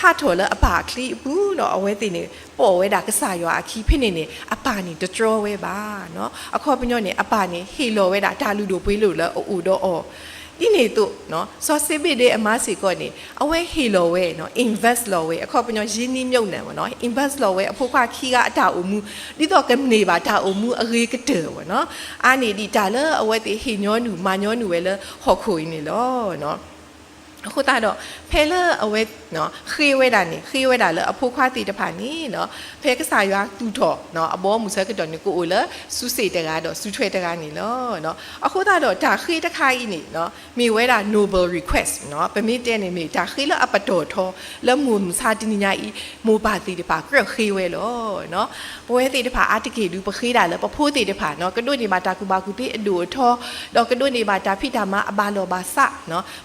ဟးထီၣ်လၢအပၢ်အချံအပူၤဒီး အဝဲသ့ၣ်န့ၣ် ပိာ်ဝဲဒၣ်ကစၢ်ယွၤအခံ ဖဲန့ၣ်န့ၣ် အပၢ်န့ၣ်တတြီဝဲဘၣ်. အခီပညီန့ၣ် အပၢ်န့ၣ် ဟ့ၣ်လီၤဝဲဒၣ်တၢ်လုၢ်ဒိၣ်ပှ့ၤဒိၣ်လၢအအိၣ်ဒီးအီၤ ဒ်န့ၣ်အသိး စီၤစ့ဘ့းဒဲအမါစ့ၢ်ကီးန့ၣ် အဝဲဟ့ၣ်လီၤဝဲ invest လီၤဝဲ အခီပညီ ရင်းနှီးမြှုပ်နှံ ဘၣ်နီၤ invest လီၤဝဲအဖိခွါခံဂၤအတၢ်အိၣ်မူ ဒ်သိးကန့ၢ်ဘၣ်တၢ်အိၣ်မူအဂ့ၤကတၢၢ်ဘၣ်နီၤ, အါန့ၢ်ဒံးတၢ်လၢအဝဲသ့ၣ်ဟ့ၣ်ညီနုၢ်မၤညီနုၢ်ဝဲလၢဟီၣ်ခိၣ်အံၤန့ၣ်လီၤ. အဃိသတးဒီး ဖဲလၢအဝဲ ဃ့ဝဲဒၣ်န့ၣ် ဃ့ဝဲဒၣ်လၢအဖိခွါသ့ၣ်တဖၣ်န့ၣ် ဖဲကစၢ်ယွၤသူၣ်ထီၣ်အဘီအမုၢ်ဆၢကတီၢ်န့ၣ် ကအိၣ်လၢစုစ့ၣ်တဂၤဒီးစုထွဲတဂၤန့ၣ်လီၤ. အဃိသတးဒီးတၢ်ဃ့တခါအံၤန့ၣ် မ့ၢ်ဝဲဒၣ် noble request ပမ့ၢ်တဲန့ၣ်မ့ၢ်တၢ်ဃ့လၢအပတီၢ်ထီ လၢမိၢ်မဆါတနံၤညါအံၤ မိၢ်ပၢ်သ့ၣ်တဖၣ်ကြၢးဃ့ဝဲလီၤ. ပဝဲသ့ၣ်တဖၣ်အါတက့ၢ်ဒုး ပဃ့ဒၣ်လၢပဖိသ့ၣ်တဖၣ် ကဒိးန့ၢ်ဘၣ်တၢ်ကူၣ်ဘၣ်ကူၣ်သ့အဒိၣ်အထီ ဒီးကဒိးန့ၢ်ဘၣ်တၢ်ဖံးတၢ်မၤအဘၣ်လီၢ်ဘၣ်စး,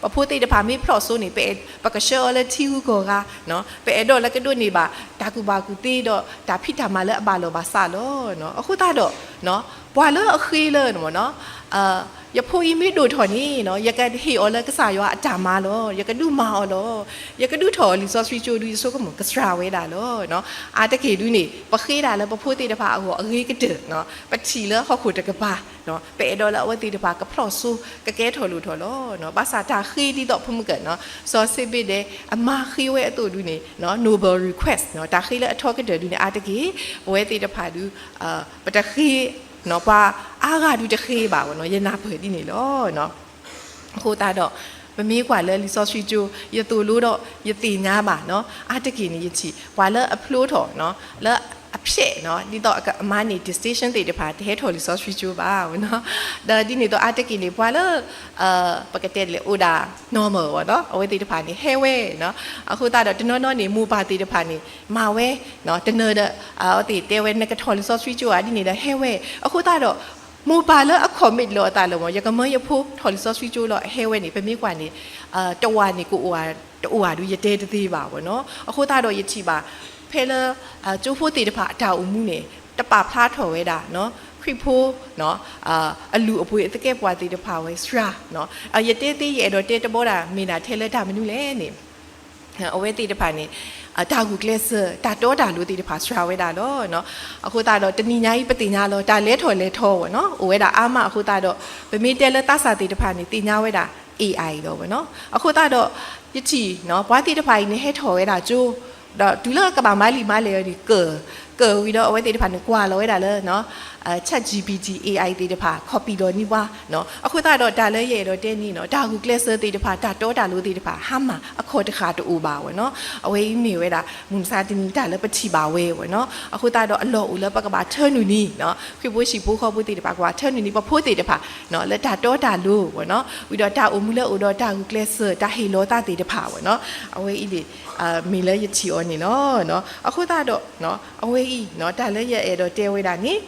ပဖိသ့ၣ်တဖၣ်မ့ၢ်ဖျီၣ်စိန့ၣ် ပကဆှၢအီၤလၢထံဂုၤကီၢ်ဂၤ, ပအဲၣ်ဒိးလၢကဒိးန့ၢ်ဘၣ်တၢ်ကူၣ်ဘၣ်ကူၣ်သ့ဒီးတၢ်ဖံးတၢ်မၤလၢအဘၣ်လီၢ်ဘၣ်စးလီၤ. အဃိသတးဒီး ပှၤလၢအဃ့လၢ ယဖိအံၤမ့ၢ်ဒိၣ်ထီၣ်န့ၣ်နီၤ ယကဟ့ၣ်အီၤလၢကစၢ်ယွၤအတၢ်မၤလီၤ. ယကဒုးမၤအီၤလီၤ. ယကဒုးထီၣ်အီၤလံာ်စီဆှံကၠိဒုးယဆိကမိၣ် ကစှၤဝဲဒၣ်လီၤ. အါတက့ၢ်ဒုးန့ၣ် ပဃ့ဒၣ်လၢပဖိသ့ၣ်တဖၣ်အဂီၢ်အဂ့ၤကတၢၢ်, ပထံၣ်လၢဟီၣ်ခိၣ်တကပၤ, ပအဲၣ်ဒိးလၢအဝဲသ့ၣ်တဖၣ်ကဖျီၣ်စိ ကကဲထီၣ်လိၣ်ထီၣ်လီၤ. ဘၣ်ဆၣ်တၢ်ဃ့ဒ်သိးဖိမုၣ်ကနီၤ စီၤစ့ဘ့ဒဲးအမါဃ့ဝဲအသိးဒုးန့ၣ် noble request တၢ်ဃ့လၢအထီကတၢၢ်ဒုးန့ၣ် အါတက့ၢ် ပဝဲသ့ၣ်တဖၣ်ဒုး ပတဃ့ ပှၤအါဂၤဒုးတဃ့ဘၣ်ဝဲနီၤ ယနၢ်ပၢၢ်ဒ်န့ၣ်လီၤ. အဃိသတးဒီး ပမ့ၢ်ကွၢ်လၢလံာ်စီဆှံကၠိ ယသိၣ်လိဒီးယသ့ၣ်ညါဘၣ်နီၤ အါတက့ၢ်န့ၣ် ယထံၣ်ပှၤလၢအဖျိထီၣ် လၢအဖျဲး ဒ်သိးအမါန့ၣ် distinction သ့ၣ်တဖၣ် တဟဲထီၣ်လံာ်စီဆှံကၠိဘၣ်ဝဲနီၤ. ဒီးဒ်န့ၣ်အသိးအါတက့ၢ်န့ၣ် ပှၤလၢ ပကတဲဒ်လဲၣ် အိၣ်ဒၣ် normal ဝဲနီၤ အဝဲသ့ၣ်တဖၣ်န့ၣ် ဟဲဝဲနီၤ. အဃိသတးဒီးတနီၤနီၤန့ၣ် မိၢ်ပၢ်သ့ၣ်တဖၣ်န့ၣ် မၤဝဲ တနၢၤဒီး အဝဲသ့ၣ်တဲဝဲ နကထီၣ်လံာ်စီဆှံကၠိဧါ ဒ်န့ၣ်ဒီးဟဲဝဲ. အဃိသတးဒီး မိၢ်ပၢ်လၢအ commit လီၤအသးလၢ ယကမၢယဖိထီၣ်လံာ်စီဆှံကၠိလီၤ အဟဲဝဲန့ၣ် ပမ့ၢ်ကွၢ်န့ၣ် တဝာ်န့ၣ်ကအိၣ်ဧါ တအိၣ်ဧါဒုး ယတဲတသ့ဘၣ်ဝဲနီၤ. အဃိသတးဒီးယထံၣ်ဘၣ် ဖဲလၢ ကၠိဖိသ့ၣ်တဖၣ်အတၢ်အိၣ်မူန့ၣ် တပာ်ဖျါထီၣ်ဝဲဒၣ် ခရံာ်ဖိ အလုၢ်အပှ့ၤအသကဲးပဝးသ့ၣ်တဖၣ်ဝဲစှၤ ယတဲသ့ ယအဲၣ်ဒိးတဲတဘီဒၣ် မ့ၢ်ဒၣ်ထဲလၢတၢ်မနုၤလဲၣ်န့ၣ် အဝဲသ့ၣ်တဖၣ်န့ၣ် တၢ်ဂုာ်ကျဲးစၢး တၢ်တီတၢ်လိၤသ့ၣ်တဖၣ်စှၤဝဲဒၣ်လီၤ. အဃိသတးဒီး တနံၤညါအံၤ ပသ့ၣ်ညါလီၤ တၢ်လဲၤထီၣ်လဲၤထီဝဲနီၤ အိၣ်ဝဲဒၣ်အါမးအဃိသတးဒီး ပမ့ၢ်တဲလၢသးစၢ်သ့ၣ်တဖၣ်န့ၣ် သ့ၣ်ညါဝဲဒၣ် AI လီၤဝဲနီၤ. အဃိသတးဒီး ယထံၣ် ပှၤသ့ၣ်တဖၣ်အံၤန့ၣ် ဟဲထီၣ်ဝဲဒၣ်ကၠိ ဒီးတုၤလၢကဘၣ်မၤလံာ်မၤလဲၢ်အီၤန့ၣ် ကၢၢ် ကၢၢ်ဝံၤဒီးအဝဲသ့ၣ်တဖၣ်န့ၣ် ကွၢ်လီၤဝဲဒၣ်လၢ ChatGPT AI သ့ၣ်တဖၣ် copy လီၤန့ၢ်ပှၤ အဃိသတးဒီးတၢ်လၢယအဲၣ်ဒိးတဲန့ၣ်နီၤ တၢ်ဂုာ်ကျဲးစၢးသ့ၣ်တဖၣ် တၢ်တီတၢ်လိၤသ့ၣ်တဖၣ် ဟါမၢ်အခီၣ်တဃၣ်တအိၣ်ဘၣ်ဝဲနီၤ. အဝဲအံၤမ့ၢ်ဝဲဒၣ် မုၢ်မဆါတနံၤတၢ်လၢပထံၣ်ဘၣ်ဝဲဝဲနီၤ. အဃိသတးဒီးအလီၢ်အိၣ်လၢပကဘၣ်ထၢနုာ်န့ၣ် ခရံာ်ဖိဟံၣ်ဖိဃီဖိသ့ၣ်တဖၣ် ကဘၣ်ထၢနုာ်န့ၣ် ပဖိသ့ၣ်တဖၣ် လၢတၢ်တီတၢ်လိၤဝဲနီၤ ဝံၤဒီးတၢ်အိၣ်မူလၢအအိၣ်ဒီးတၢ်ဂုာ်ကျဲးစၢး တၢ်ဟ့ၣ်လီၤသးသ့ၣ်တဖၣ်ဝဲနီၤ. အဝဲအံၤန့ၣ် မ့ၢ်လၢယထံၣ်အီၤန့ၣ်လီၤ. အဃိသတးဒီး အဝဲအံၤ တၢ်လၢယအဲၣ်ဒိးတဲဝဲဒၣ်န့ၣ်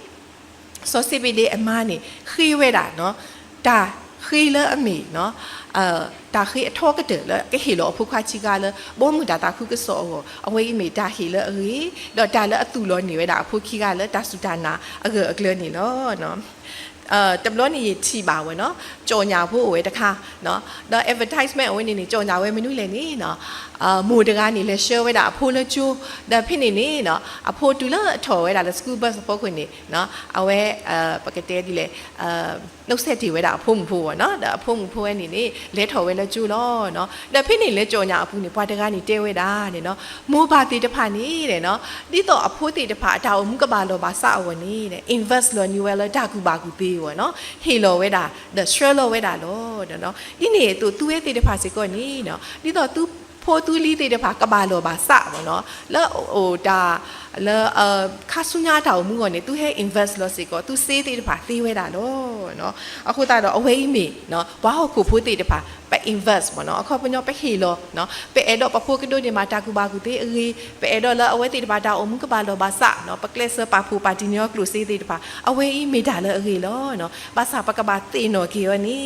စီၤစ့ဘ့ဒဲးအမါန့ၣ် ဃ့ဝဲဒၣ် တၢ်ဃ့လၢအမ့ၢ် တၢ်ဃ့အထီကတၢၢ်လၢကဟ့ၣ်လီၤအဖိခွါခံဂၤလၢ ဘီမုၢ်တၢ်သးခုကစီၣ်အဂီၢ် အဝဲအံၤမ့ၢ်တၢ်ဟ့ၣ်လၢအဂ့ၤ ဒီးတၢ်လၢအသူၣ်လီၤန့ၢ်ဝဲဒၣ်အဖိခံဂၤလၢတၢ်စူၢ်တၢ်နာ်အဂၢၢ်အကျၢၤန့ၣ်လီၤ. တဘျီန့ၣ်ယထံၣ်ဘၣ်ဝဲနီၤ ကၠီၣ်ညၣ်ဖိအိၣ်ဝဲတခါ ဒီး advertisement အဝဲန့ၣ်န့ၣ် ကၠီၣ်ညၣ်ဝဲမနုၤလဲၣ်န့ၣ် မိၢ်တဂၤန့ၣ် လဲၤဆှၢဝဲဒၣ်အဖိလၢကၠိ ဒီးဖဲန့ၣ်န့ၣ် အဖိတုၤလၢအထီၣ်ဝဲဒၣ်လၢ school bus အဖီခိၣ်န့ၣ် အဝဲ ပကတဲဒ်လဲၣ် နှုတ်ဆက်တ့ၢ်ဝဲဒၣ်အဖိမုၣ်ဖိဝဲနီၤ ဒီးအဖိမုၣ်ဖိဝဲန့ၣ်န့ၣ် လဲၤထီၣ်ဝဲလၢကၠိလီၤ. ဒီးဖဲန့ၣ်လၢကၠီၣ်ညၣ်အပူၤန့ၣ် ပှၤတဂၤန့ၣ်တဲဝဲဒၣ်န့ၣ်နီၤ မိၢ်ပၢ်သ့ၣ်တဖၣ်န့ၣ်နီၤ ဒ်သိးအဖိသ့ၣ်တဖၣ်အတၢ်အိၣ်မူကဘၣ်လီၢ်ဘၣ်စးအဂီၢ်န့ၣ် invest လီၤန့ၢ်ဝဲလၢတၢ်ကူၣ်ဘၣ်ကူၣ်သ့ဝဲနီၤ ဟ့ၣ်လီၤဝဲဒၣ် ဒီးဆှၢလီၤဝဲဒၣ်လီၤ. ဒ်န့ၣ်အသိးသုဝဲသ့ၣ်တဖၣ်စ့ၢ်ကီးန့ၣ်နီၤ ဒ်သိးသုဖိသုလံၤသ့ၣ်တဖၣ်ကဘၣ်လီၢ်ဘၣ်စးဝဲနီၤ လၢအအိၣ်တၢ် လၢ ခါဆူညါတၢ်အိၣ်မူအဂီၢ်န့ၣ် သုဟဲ invest လီၤစ့ၢ်ကီး သုစ့သ့ၣ်တဖၣ်သ့ဝဲဒၣ်လီၤ. အဃိသတးဒီးအဝဲအံၤမ့ၢ် ပှၤဟီၣ်ခိၣ်ဖိသ့ၣ်တဖၣ် ပ invest မ့ၢ်နီၤ အခီပညီပဟ့ၣ်လီၤ ပအဲၣ်ဒိးပဖိကဒိးန့ၢ်ဘၣ်တၢ်ကူၣ်ဘၣ်ကူၣ်သ့အဂ့ၤ ပအဲၣ်ဒိးလၢအဝဲသ့ၣ်တဖၣ်တၢ်အိၣ်မူကဘၣ်လီၢ်ဘၣ်စး ပကျဲးစၢးပာ်ဖှိၣ်ပာ်တံၢ်န့ၢ်အီၤကျိၣ်စ့သ့ၣ်တဖၣ် အဝဲအံၤမ့ၢ်တၢ်လၢအဂ့ၤလီၤ. ဘၣ်ဆၣ်ပကဘၣ်သ့ၣ်နီၣ်က့ၤအီ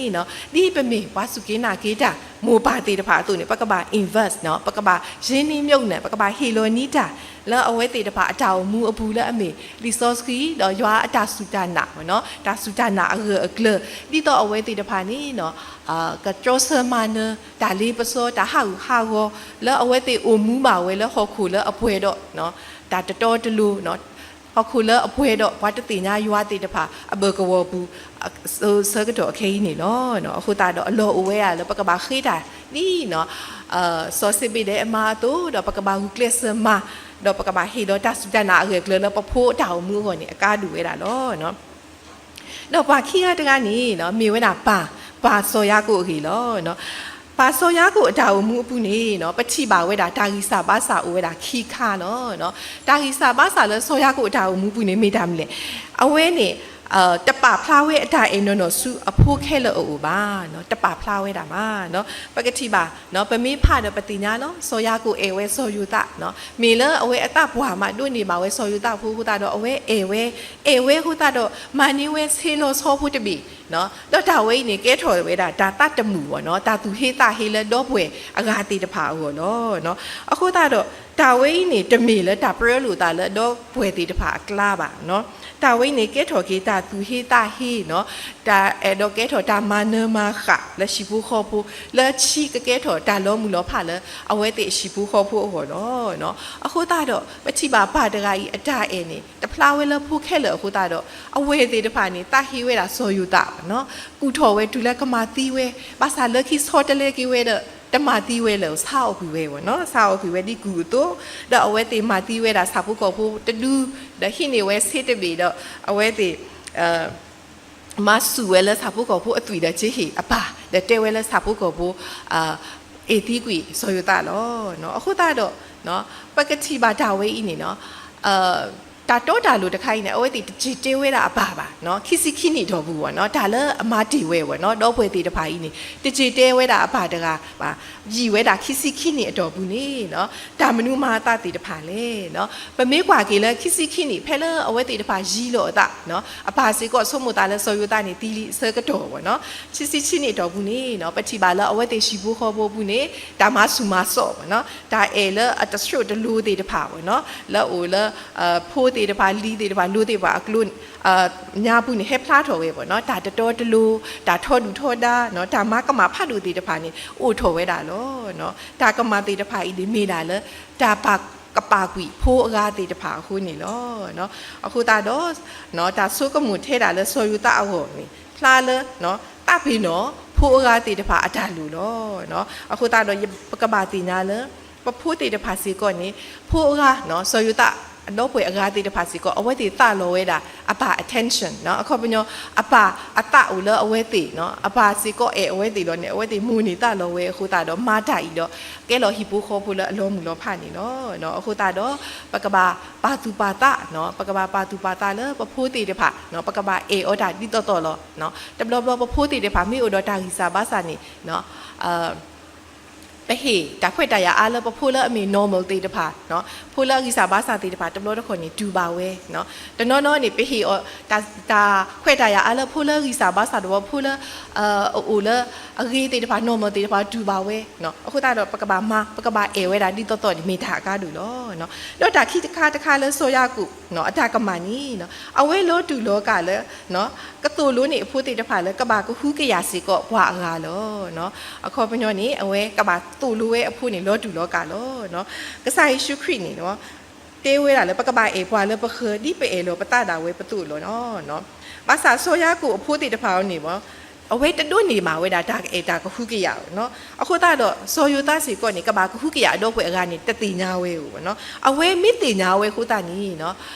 ၤန့ၣ် ဒ်ပမ့ၢ်ပှၤစူၢ်က့ၤနာ်က့ၤတၢ် မိၢ်ပၢ်သ့ၣ်တဖၣ်အသိးန့ၣ် ပကဘၣ် invest ပကဘၣ် ရင်းနှီးမြှုပ်နှံ ပကဘၣ်ဟ့ၣ်လီၤန့ၢ်တၢ် လၢအဝဲသ့ၣ်တဖၣ်အတၢ်အိၣ်မူအပူၤလၢအမ့ၢ် လံာ်စီဆှံ ဒီးယွၤအတၢ်စူၢ်တၢ်နာ် တၢ်စူၢ်တၢ်နာ်အဂၢၢ်အကျၢၤ ဒ်သိးအဝဲသ့ၣ်တဖၣ်န့ၣ် ကတြီဆၢမၤနၢၤ တၢ်လ့ပစီ တၢ်ဟးဂူာ်ဟးဂီၤ လၢအဝဲသ့ၣ်အိၣ်မူဘၣ်ဝဲလၢဟီၣ်ခိၣ်လၢအပှဲၤဒီး တၢ်တတီတလိၤ ဟီၣ်ခိၣ်လၢအပှဲၤဒီးပှၤတသ့ၣ်ညါယွၤသ့ၣ်တဖၣ် အဘၢၣ်ကဝီၤပူၤ ဆၢကတီၢ်အခဲအံၤန့ၣ်လီၤ. အဃိသတးဒီးအလီၢ်အိၣ်ဝဲဒၣ်လၢပကဘၣ်ဃ့တၢ်ဒ် စီၤစ့ဘ့ဒဲးအမါအသိး ဒီးပကဘၣ်ဂုာ်ကျဲးစၢးမၤ ဒီးပကဘၣ်ဟ့ၣ်လီၤတၢ်စူၢ်တၢ်နာ်အဂၢၢ်အကျၢၤလၢပဖိအတၢ်အိၣ်မူအဂီၢ်န့ၣ် အကါဒိၣ်ဝဲဒၣ်လီၤ. ဒီးပှၤခံဂၤတဂၤန့ၣ် မ့ၢ်ဝဲဒၣ်ပၢ်, ပၢ်စီၤယၤကိာ်အဂ့ၢ်လီၤ. ပၢ်စီၤယၤကိာ်အတၢ်အိၣ်မူအပူၤန့ၣ် ပထံၣ်ဘၣ်ဝဲဒၣ်တၢ်ဂံၢ်စၢ်ဘါစၢ်အိၣ်ဝဲဒၣ်ခံခါလီၤ. တၢ်ဂံၢ်စၢ်ဘါစၢ်လၢစီၤယၤကိာ်အတၢ်အိၣ်မူအပူၤန့ၣ်မ့ၢ်တၢ်မနုၤလဲၣ်. အဝဲန့ၣ် တပာ်ဖျါဝဲအတၢ်အဲၣ်နီၢ်နီၢ်ဆူအဖိခဲလၢာ်အအိၣ်ဘၣ်, တပာ်ဖျါဝဲဒၣ်ဘၣ်. ပကထံၣ်ဘၣ် ပမ့ၢ်ဖးဒီးပသ့ၣ်ညါလီၤ စီၤယၤကိာ်အဲၣ်ဝဲစီၤယိၤသး, မ့ၢ်လၢအဝဲအသးပှၢ်မးဒိးန့ၢ်ဘၣ်ဝဲစီၤယိၤသးဖိအဃိသတးဒီး အဝဲအဲၣ်ဝဲ, အဲၣ်ဝဲအဃိသတးဒီး မၤန့ၢ်ဝဲဆ့လီၤဆီဖိတဘ့ၣ် ဒီးတၢ်ဝဲအံၤန့ၣ် ကဲထီၣ်ဝဲဒၣ်တၢ်သးတမုာ်ဝဲနီၤ, တၢ်သူၣ်ဟ့သးဟ့လၢဒီပုၢ်ဝဲၢ်အဂၤသ့ၣ်တဖၣ်အဂီၢ်လီၤ. အဃိသတးဒီး တၢ်ဝဲအံၤန့ၣ် တမ့ၢ်လၢတၢ်ပြၢလိာ်သးလၢဒီပုၢ်ဝဲၢ်သ့ၣ်တဖၣ်အကျါဘၣ်နီၤ. တၢ်ဝဲအံၤန့ၣ် ကဲထီၣ်က့ၤတၢ်သူၣ်ဟ့သးဟ့နီၤ, တၢ်အဲၣ်ဒိးကဲထီၣ်တၢ်မၤနၢၤမၤဃၣ်လၢဟံၣ်ဖိဃီဖိ, လၢဆံးကကဲထီၣ်တၢ်လီၤမုၢ်လီၤဖးလၢအဝဲသ့ၣ်အဟံၣ်ဖိဃီဖိအဂီၢ်လီၤ. အဃိသတးဒီး ပထံၣ်ဘၣ်ပၢ်တဂၤအံၤအတၢ်အဲၣ်န့ၣ် တဖျါဝဲလၢဖိခဲလၢာ်အဃိသတးဒီး အဝဲၢ်သ့ၣ်တဖၣ်န့ၣ် သးဟ့ဝဲဒၣ်စီၤယိၤသးနီၤ, ကူၣ်ထီၣ်ဝဲတုၤလၢကမၤသံဝဲ, ဘၣ်ဆၣ်လၢခံဆီတလဲက့ၤဝဲဒီး တမၤသံဝဲလၢၤ, ဆါအီၣ်ကွံာ်ဝဲဝဲနီၤ, ဆါအီၣ်ကွံာ်ဝဲဒ်ကူၣ်အသိး, ဒီးအဝဲသ့ၣ်မၤသံဝဲဒၣ်ဆၣ်ဖိကီၢ်ဖိတဒု, ဒီးဟံးန့ၢ်ဝဲဆ့တဘ့ၣ်ဒီး အဝဲသ့ၣ် မၤဆူၣ်ဝဲလၢဆၣ်ဖိကီၢ်ဖိအသွံၣ်ဒီးကဟ့ၣ်အပၢ်, ဒီးတဲဝဲလၢဆၣ်ဖိကီၢ်ဖိ အ့ၣ်သံကွံာ်စီၤယိၤသးလီၤ. အဃိသတးဒီး ပကထံၣ်ဘၣ်တၢ်ဝဲအံၤန့ၣ်နီၤ, တၢ်တီတၢ်လိၤတခါအံၤန့ၣ် အဝဲသ့ၣ်တစံးတဲဝဲဒၣ်အပၢ်ဘၣ်, ခံဆံခံနံၣ်အတီၢ်ပူၤဝဲနီၤ, တၢ်လၢအမၤတ့ၢ်ဝဲဝဲနီၤ, ဒီပုၢ်ဝဲၢ်သ့ၣ်တဖၣ်အံၤန့ၣ် တစံးတဲဝဲဒၣ်အပၢ်တဂၤဘၣ်, ယံာ်ဝဲဒၣ်ခံဆံခံနံၣ်အတီၢ်ပူၤန့ၣ် တၢ်မနုၤမၤအသးသ့ၣ်တဖၣ်လဲၣ်. ပမ့ၢ်ကွၢ်က့ၤလၢခံဆံခံနံၣ် ဖဲလၢအဝဲသ့ၣ်တဖၣ်ယံၤလီၤအသး, အပၢ်စ့ၢ်ကီးဆိကမိၣ်သးလၢစီၤယိၤသးန့ၣ် သံလံအဆၢကတီၢ်ဝဲနီၤ, ခံဆံခံနံၣ်အတီၢ်ပူၤန့ၣ် ပထံၣ်ဘၣ်လၢအဝဲသ့ၣ်ဟံၣ်ဖိဃီဖိအပူၤန့ၣ် တၢ်မၤဆူၣ်မၤစီၣ်ဝဲနီၤ, တၢ်အဲၣ်လၢအတဆှိးတလိၤသ့ၣ်တဖၣ်ဝဲနီၤ, လၢအအိၣ်လၢ ဖိသ့ၣ်တဖၣ် လံၤသ့ၣ်တဖၣ် လိၤသ့ၣ်တဖၣ်အကျိၤ ညါပူၤန့ၣ် ဟဲဖျါထီၣ်ဝဲဝဲနီၤ, တၢ်တတီတလိၤ, တၢ်ထီဒုၣ်ထီဒါ, တၢ်မၤကမၣ်ဖးဒိၣ်သ့ၣ်တဖၣ်န့ၣ် အိၣ်ထီၣ်ဝဲဒၣ်လီၤ. တၢ်ကမၣ်သ့ၣ်တဖၣ်အံၤန့ၣ်မ့ၢ်ဒၣ်လၢ တၢ်ပာ်ကပာ်ကွံာ်ဖိအဂၤသ့ၣ်တဖၣ်အဃိန့ၣ်လီၤ. အဃိသတးဒီး တၢ်ဆိကမိၣ်ထဲဒၣ်လၢစီၤယိၤသးအဂီၢ်န့ၣ် ဖျါလၢ သးပ့ၤနီၣ်ဖိအဂၤသ့ၣ်တဖၣ်အတၢ်လိၤလီၤ. အဃိသတးဒီး ပကဘၣ်သ့ၣ်ညါလၢ ပဖိသ့ၣ်တဖၣ်စ့ၢ်ကီးန့ၣ် ဖိအဂၤ စီၤယိၤသးအဒီပုၢ်ဝဲၢ်အဂၤသ့ၣ်တဖၣ်စ့ၢ်ကီး အဝဲသ့ၣ်သးလီၤဝဲဒၣ် အပၢ် attention အခီပညီ အပၢ်အသးအိၣ်လၢအဝဲသ့ၣ်, အပၢ်စ့ၢ်ကီးအဲၣ်အဝဲသ့ၣ်လီၤန့ၣ် အဝဲသ့ၣ်မိၣ်န့ၢ်သးလီၤဝဲအဃိသတးဒီး မၤတၢ်အံၤဒီး ကဲလီၤဟံၣ်ဖိဃီဖိလၢအလီၤမုၢ်လီၤဖးန့ၣ်လီၤ. အဃိသတးဒီး ပကဘၣ်ပာ်သူၣ်ပာ်သး, ပကဘၣ်ပာ်သူၣ်ပာ်သးလၢပဖိသ့ၣ်တဖၣ်, ပကဘၣ်အဲၣ်အီၤတၢ်ဒ်သိးသိးလီၤ. တဘျီဘျီပဖိသ့ၣ်တဖၣ်မ့ၢ်အိၣ်ဒီးတၢ်ဂံၢ်စၢ်ဘါစၢ်န့ၣ် ပဟ့ၣ်တၢ်ခွဲးတၢ်ယာ်အါလၢပဖိလၢအမ့ၢ် normal သ့ၣ်တဖၣ်, ဖိလၢအဂံၢ်စၢ်ဘါစၢ်သ့ၣ်တဖၣ် တဘျီတခီၣ်န့ၣ် တူၢ်ဘၣ်ဝဲ, တနီၤနီၤန့ၣ် ပဟ့ၣ်အီၤ တၢ်ခွဲးတၢ်ယာ်အါလၢ ဖိလၢဂံၢ်စၢ်ဘါစၢ်တဝီ ဖိလၢ အအိၣ်လၢ အဂ့ၤသ့ၣ်တဖၣ် normal သ့ၣ်တဖၣ် တူၢ်ဘၣ်ဝဲ, အဃိသတးဒီး ပကဘၣ်မၤ ပကဘၣ်အဲၣ်ဝဲဒၣ်ဒ်သိးသိးန့ၣ် မ့ၢ်တၢ်အကါဒိၣ်လီၤ. ဒီးတၢ်ခံတခါတခါလၢစီၤယၤကိာ် အတၢ်ကမၣ်န့ၣ် အဝဲလီၤတူာ်လီၤကာ်လၢ ကသိၣ်လိန့ၢ်အဖိသ့ၣ်တဖၣ်လၢ ကဘၣ်ကဟုကယာ်စ့ၢ်ကီးပှၤအဂၤလီၤ. အခီပညီန့ၣ် အဝဲကဘၣ်သိၣ်လိဝဲအဖိန့ၣ် လီၤတူာ်လီၤကာ်လီၤ. ကစၢ်ယ့ၣ်ၡူးခရံာ်န့ၣ် တဲဝဲဒၣ်လၢ ပကဘၣ်အဲၣ်ပှၤလၢပဃၢၤ ဒ်ပအဲၣ်လီၤပသးဒၣ်ဝဲပသိးလီၤ. ဘၣ်ဆၣ်စီၤယၤကိာ်အဖိသ့ၣ်တဖၣ်အံၤန့ၣ် အဝဲတဒိးန့ၢ်ဘၣ်ဝဲဒၣ်တၢ်ကအဲၣ်တၢ်ကဟုကယာ်နီၤ. အဃိသတးဒီး စီၤယိၤသးစ့ၢ်ကီးန့ၣ် ကဘၣ်ကဟုကယာ်အဒီပုၢ်ဝဲၢ်အဂၤန့ၣ် တသ့ၣ်ညါဝဲဧိၤနီၤ. အဝဲမ့ၢ်သ့ၣ်ညါဝဲအဃိသတးန့ၣ်နီၤ,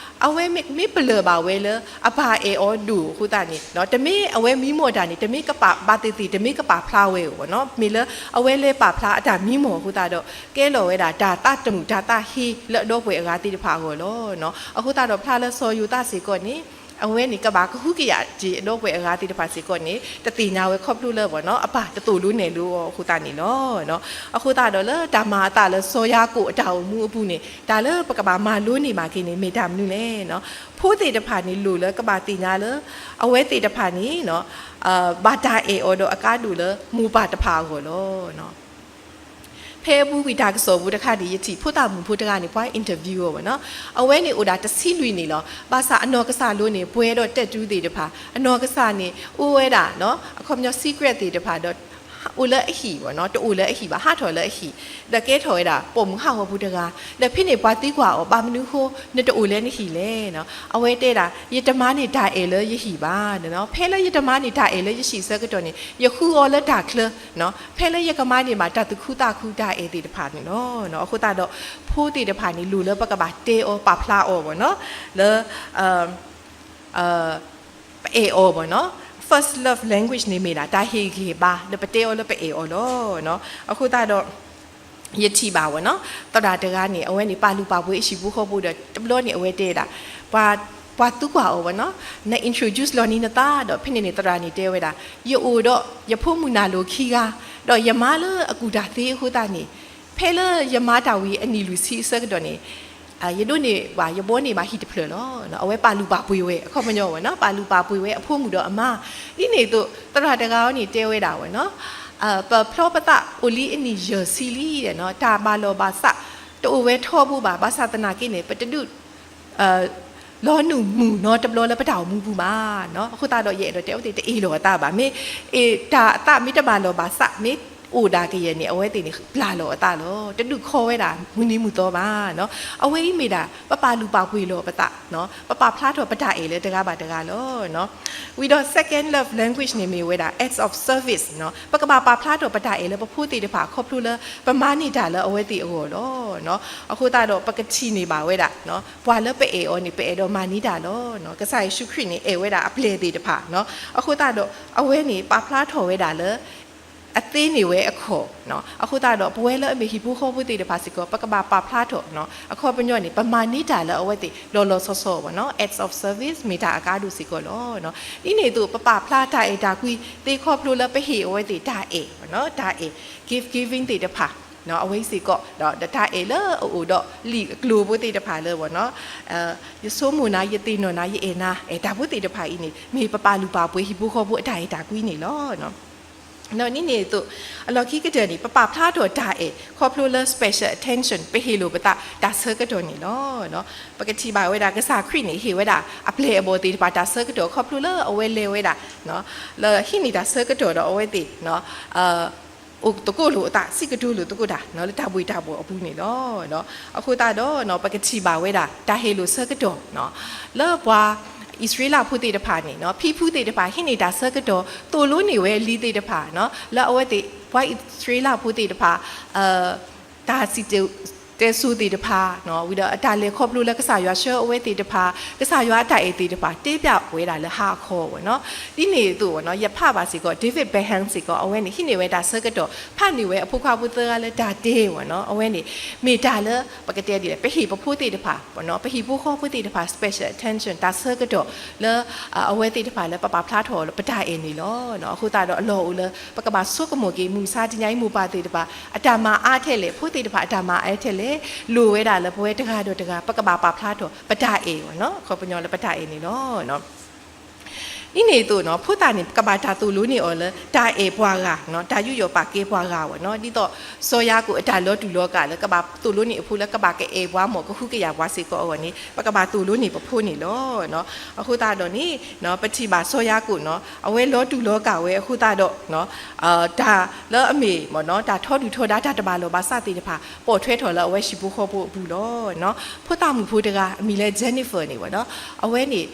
အဝဲမ့ၢ် မ့ၢ်ပလၢၢ်ဘၣ်ဝဲလၢ အပၢ်အဲၣ်အီၤဒိၣ်အဃိသတးန့ၣ် တမ့ၢ်အဝဲမံမီၢ်တၢ်န့ၣ် တမ့ၢ်ကပာ် ဘၣ်သ့ၣ်သ့ၣ် တမ့ၢ်ကပာ်ဖျါဝဲဧိၤနီၤ. မ့ၢ်လၢအဝဲလဲၤပာ်ဖျါအတၢ်မံမီၢ်အဃိသတးဒီး ကဲလီၤဝဲဒၣ်တၢ်သးတမုာ်တၢ်သးဟ့လၢအဒီပုၢ်ဝဲၢ်အဂၤသ့ၣ်တဖၣ်အဂီၢ်လီၤ. အဃိသတးဒီးဖျါလၢစီၤယိၤသးစ့ၢ်ကီးန့ၣ် အဝဲန့ၣ် ကဘၣ်ကဟုကယာ်က့ၤအဒီပုၢ်ဝဲၢ်အဂၤသ့ၣ်တဖၣ်စ့ၢ်ကီးန့ၣ် တသ့ၣ်ညါဝဲခီဖျိလၢ အပၢ်တသိၣ်လိနဲၣ်လိအီၤအဃိသတးန့ၣ်လီၤ. အဃိသတးဒီးလၢတၢ်မၤအသးလၢစီၤယၤကိာ်အတၢ်အိၣ်မူအပူၤန့ၣ် တၢ်လၢပကဘၣ်မၤလိန့ၢ်ဘၣ်က့ၤန့ၣ် မ့ၢ်တၢ်မနုၤလဲၣ်. ဖိသ့ၣ်တဖၣ်န့ၣ် လိၣ်လၢကဘၣ်သ့ၣ်ညါလၢ အဝဲသ့ၣ်တဖၣ်န့ၣ် ဘၣ်တၢ်အဲၣ်အီၤဒီးအကါဒိၣ်လၢမိၢ်ပၢ်တဖၣ်အဂီၢ်လီၤ. ဖဲအပူၤကွံာ်တၢ်ကစီၣ်ပူၤတခါန့ၣ် ယထံၣ်ဖိသၣ်မုၣ်ဖိတဂၤန့ၣ် ပှၤ interview အီၤဘၣ်နီၤ. အဝဲန့ၣ်အိၣ်ဒၣ်တဆံလွံၢ်နံၣ်လီၤ. ဘၣ်ဆၣ်အနီၢ်ကစၢ်လိၤန့ၣ် ပှဲၤဒီးတဲတူသ့ၣ်တဖၣ် အနီၢ်ကစၢ်န့ၣ် အိၣ်ဝဲဒၣ် အခီပညီ secret သ့ၣ်တဖၣ်ဒီး အိၣ်လၢအဟံၣ်ဘၣ်နီၤ, တအိၣ်လၢအဟံၣ်ဘၣ်, ဟးထီၣ်လၢအဟံၣ်, ဒီးကဲထီၣ်ဝဲဒၣ် ပိာ်မုၣ်ဟးဂီၤဖိတဂၤ, ဒီးဖဲန့ၣ်ပှၤသံကွၢ်အီၤ ဘၣ်မနုၤဃိ နတအိၣ်လၢနဟံၣ်လဲၣ်နီၤ. အဝဲတဲဒၣ် ယတမၤန့ၢ်တၢ်အဲၣ်လၢယဟံၣ်ဘၣ်နီၤ. ဖဲလၢယတမၤန့ၢ်တၢ်အဲၣ်လၢယဟံၣ်အဆၢကတီၢ်န့ၣ် ယဃုအီၤလၢတၢ်ချၢနီၤ. ဖဲလၢယကမၤန့ၢ်ဘၣ်တၢ်သူၣ်ခုသးခုတၢ်အဲၣ်သ့ၣ်တဖၣ်န့ၣ်လီၤ. အဃိသတးဒီး ဖိသ့ၣ်တဖၣ်န့ၣ် လိၣ်လၢပကဘၣ်တဲအီၤပာ်ဖျါအီၤဘၣ်နီၤ, လၢ ပအဲၣ်အီၤဘၣ်နီၤ, first love language န့ၣ်မ့ၢ်ဒၣ် တၢ်ဟ့ၣ်ဂံၢ်ဟ့ၣ်ဘါ လၢပတဲအီၤလၢပအဲၣ်အီၤလီၤ. အဃိသတးဒီး ယထံၣ်ဘၣ်ဝဲနီၤ, သရၣ်တဂၤန့ၣ် အဝဲန့ၣ် ပာ်လုၢ်ပာ်ပှ့ၤအဟံၣ်ဖိဃီဖိဒီး တဘျီန့ၣ် အဝဲတဲဒၣ် ပှၤ ပှၤသံကွၢ်အီၤဝဲနီၤ, န introduce လီၤနံၤနသးဒီး ဖဲန့ၣ်န့ၣ် သရၣ်န့ၣ်တဲဝဲဒၣ်, ယအိၣ်ဒီးယဖိမုၣ်နၢ်လိၤခံဂၤ, ဒီးယမါလၢအကူၣ်တၢ်သ့အဃိသတးန့ၣ်, ဖဲလၢယမါတၢ်ဝံၤအနံၣ်လွံၢ်ဆံအဆၢကတီၢ်န့ၣ်, ယဒိးန့ၢ်ဘၣ် ယဘီန့ၢ်ဘၣ်ဟံၣ်တဖျၢၣ်လီၤ. အဝဲပာ်လုၢ်ပာ်ပှ့ၤဝဲ အခီပညီဝဲနီၤ, ပာ်လုၢ်ပာ်ပှ့ၤဝဲအဖိမုၣ်ဒီးအမါ. ဒ်န့ၣ်အသိး သရၣ်တဂၤအံၤန့ၣ်တဲဝဲဒၣ်ဝဲနီၤ, ပဖျီပသးအိၣ်လံအနံၣ်ယဲၢ်ဆံလံ, တၢ်ဘၣ်လီၢ်ဘၣ်စး တအိၣ်ဝဲထီဘိဘၣ်, ဘၣ်ဆၣ်သနာ်က့န့ၣ် ပတဒုး လီၤနုာ်မုာ်နီတဘျီလၢပတၢ်အိၣ်မူပူၤဘၣ်. အဃိသတးဒီး ယအဲၣ်ဒိးတဲအဝဲသ့ၣ်တအ့ၣ်လိာ်အသးဘၣ်. မ့ၢ်အ့ၣ်တၢ်အသးမ့ၢ်တဘၣ်လီၢ်ဘၣ်စး မ့ၢ်အိၣ်ဒၣ်ကယဲၢ်န့ၣ် အဝဲသ့ၣ်န့ၣ် ပျၢ်လီၤအသးလီၤ. တဒုးခီဝဲဒၣ်မုၢ်နံၤမုၢ်သီဘၣ်. အဝဲအံၤမ့ၢ်ဒၣ် ပပာ်လုၢ်ပာ်ပှ့ၤလီၤပသး, ပပာ်ဖျါထီၣ်ပတၢ်အဲၣ်လၢတဂၤဘၣ်တဂၤလီၤ. ဝံၤဒီး second love language န့ၣ်မ့ၢ်ဝဲဒၣ် acts of service နီၤ, ပကဘၣ်ပာ်ဖျါထီၣ်ပတၢ်အဲၣ်လၢပဖိသ့ၣ်တဖၣ် ခီဖျိလၢပမၤန့ၢ်တၢ်လၢအဝဲသ့ၣ်အဂီၢ်လီၤ. အဃိသတးဒီး ပကထံၣ်န့ၢ်ဘၣ်ဝဲဒၣ် ပှၤလၢပအဲၣ်အီၤန့ၣ် ပအဲၣ်ဒိးမၤန့ၢ်တၢ်လီၤ. ကစၢ်ယ့ၣ်ၡူးခရံာ်န့ၣ် အဲၣ်ဝဲဒၣ်အပျဲၢ်သ့ၣ်တဖၣ်, အဃိသတးဒီး အဝဲန့ၣ် ပာ်ဖျါထီၣ်ဝဲဒၣ်လၢ အသ့န့ၢ်ဝဲအခီၣ်. အဃိသတးဒီး ပဝဲလၢအမ့ၢ်ဟံၣ်ဖိဃီဖိသ့ၣ်တဖၣ်စ့ၢ်ကီး ပကဘၣ်ပာ်ဖျါထီၣ်, အခီပညီန့ၣ် ပမၤန့ၢ်တၢ်လၢအဝဲသ့ၣ် လီၤလီၤဆီဆီဘၣ်နီၤ, acts of service မ့ၢ်တၢ်အကါဒိၣ်စ့ၢ်ကီးလီၤ. ဒ်န့ၣ်အသိး ပပာ်ဖျါတၢ်အဲၣ်တၢ်ကွံသ့ခီဖျိလၢပဟ့ၣ်အဝဲသ့ၣ်တၢ်အဲၣ်, တၢ်အဲၣ် gift giving သ့ၣ်တဖၣ် အဝဲစ့ၢ်ကီး ဒီးတၢ်အဲၣ်လၢအအိၣ်ဒီးလံာ်အကျိၤဖိသ့ၣ်တဖၣ်လၢ ယဆိကမိၣ်နၤ, ယသ့ၣ်နီၣ်နၤ, ယအဲၣ်နၤ, အဲၣ်တၢ်ဖိသ့ၣ်တဖၣ်အံၤန့ၣ် မ့ၢ်ပပာ်လုၢ်ပာ်ပှ့ၤဟံၣ်ဖိဃီဖိအတၢ်အဲၣ်တၢ်ကွံန့ၣ်လီၤ. ဒ်န့ၣ်အသိး အလီၢ်ခံကတၢၢ်န့ၣ် ပပာ်ဖျါထီၣ်တၢ်အဲၣ် ခီဖျိလၢ special attention ပဟ့ၣ်လိာ်ပသးတၢ်ဆၢကတီၢ်န့ၣ်လီၤ. ပကထံၣ်ဘၣ်ဝဲဒၣ် ကစၢ်ခရံာ်န့ၣ် ဟ့ၣ်ဝဲဒၣ်အပျဲၢ်အဘီၣ်သ့ၣ်တဖၣ်တၢ်ဆၢကတီၢ် ခီဖျိလၢအဝဲလဲၤဝဲဒၣ် လၢဟံးန့ၢ်တၢ်ဆၢကတီၢ်ဒီးအဝဲသ့ၣ် အိၣ်သကိးလိာ်အသး စံးကတိၤလိာ်သကိးတၢ် လၢတၢ်ဘှ့ၣ်တၢ်ဘှီၣ်အပူၤန့ၣ်လီၤ. အဃိသတးဒီး ပကထံၣ်ဘၣ်ဝဲဒၣ် တၢ်ဟ့ၣ်လိာ်ဆၢကတီၢ် လၢပှၤအံၣ်စရ့လးဖိသ့ၣ်တဖၣ်န့ၣ် ဖံဖုသ့ၣ်တဖၣ် ဟံးန့ၢ်တၢ်ဆၢကတီၢ် သိၣ်လိန့ၢ်ဝဲလံာ်သ့ၣ်တဖၣ် လၢအဝဲသ့ၣ် ပှၤအံၣ်စရ့လးဖိသ့ၣ်တဖၣ် တၢ်စံၣ်တဲၤတဲစိၤသ့ၣ်တဖၣ် ဝံၤဒီးအတၢ်လဲၤခီဖျိလၢကစၢ်ယွၤဆှၢအဝဲသ့ၣ်တဖၣ် ကစၢ်ယွၤအတၢ်အဲၣ်သ့ၣ်တဖၣ် တဲပျးဝဲဒၣ်လၢဟါအခီဝဲနီၤ. ဒ်န့ၣ်အသိးဝဲနီၤ ယဖးဘၣ်စ့ၢ်ကီး David Benham စ့ၢ်ကီး အဝဲန့ၣ် ဟံးန့ၢ်ဝဲတၢ်ဆၢကတီၢ် ဖးန့ၢ်ဝဲအဖိခွါဖိသၢဂၤလၢတၢ်တဲဝဲနီၤ. အဝဲန့ၣ် မ့ၢ်တၢ်လၢ ပကတဲဒ်လဲၣ် ပဟ့ၣ်ပဖိသ့ၣ်တဖၣ် ပဟံၣ်ဖိဃီဖိသ့ၣ်တဖၣ် special attention တၢ်ဆၢကတီၢ်လၢ အဝဲသ့ၣ်တဖၣ်လၢပပာ်ဖျါထီၣ်လၢပတၢ်အဲၣ်န့ၣ်လီၤ. အဃိသတးဒီးအလီၢ်အိၣ်လၢ ပကဘၣ်ဆိကမိၣ်က့ၤ မုၢ်မဆါတနံၤအံၤ မိၢ်ပၢ်သ့ၣ်တဖၣ် အတၢ်မၤအါထဲလဲၣ် ဖိသ့ၣ်တဖၣ်အတၢ်မၤအါထဲလဲၣ် လိၣ်ဝဲဒၣ်လၢပဝဲတဂၤဒီးတဂၤ ပကဘၣ်ပာ်ဖျါထီၣ် ပတၢ်အဲၣ်ဝဲနီၤ ခီပညီလၢပတၢ်အဲၣ်န့ၣ်လီၤ. ဒ်န့ၣ်အသိးနီၤ ဖိသၣ်န့ၣ် ကဘၣ်တၢ်သိၣ်လိန့ၢ်အီၤလၢ တၢ်အဲၣ်ပှၤဂၤနီၤ တၢ်ယူးယီၣ်ပာ်ကဲပှၤဂၤဝဲနီၤ. ဒ်သိးစီၤယၤကိာ်အတၢ်လီၤတူၢ်လီၤကာ်လၢ ကဘၣ်သိၣ်လိန့ၢ်အဖိလၢ ကဘၣ်ကအဲၣ်ပှၤမ့ၢ်ကဟုကယာ်ပှၤစ့ၢ်ကီးအဂီၢ်န့ၣ် ပကဘၣ်သိၣ်လိန့ၢ်ပဖိန့ၣ်လီၤ. အဃိသတးဒီးန့ၣ် ပထံၣ်ဘၣ်စီၤယၤကိာ်နီၤ အဝဲလီၤတူၢ်လီၤကာ်ဝဲအဃိသတးဒီး တၢ်လၢအမ့ၢ် တၢ်ထီဒုၣ်ထီဒါ တၢ်တဘၣ်လီၢ်ဘၣ်စးသ့ၣ်တဖၣ် ပိာ်ထွဲထီၣ်လၢအဝဲဟံၣ်ဖိဃီဖိအပူၤလီၤ. ဖိသၣ်မုၣ်ဖိတဂၤ အမံၤလၢ Jennifer န့ၣ်ဝဲနီၤ အဝဲန့ၣ်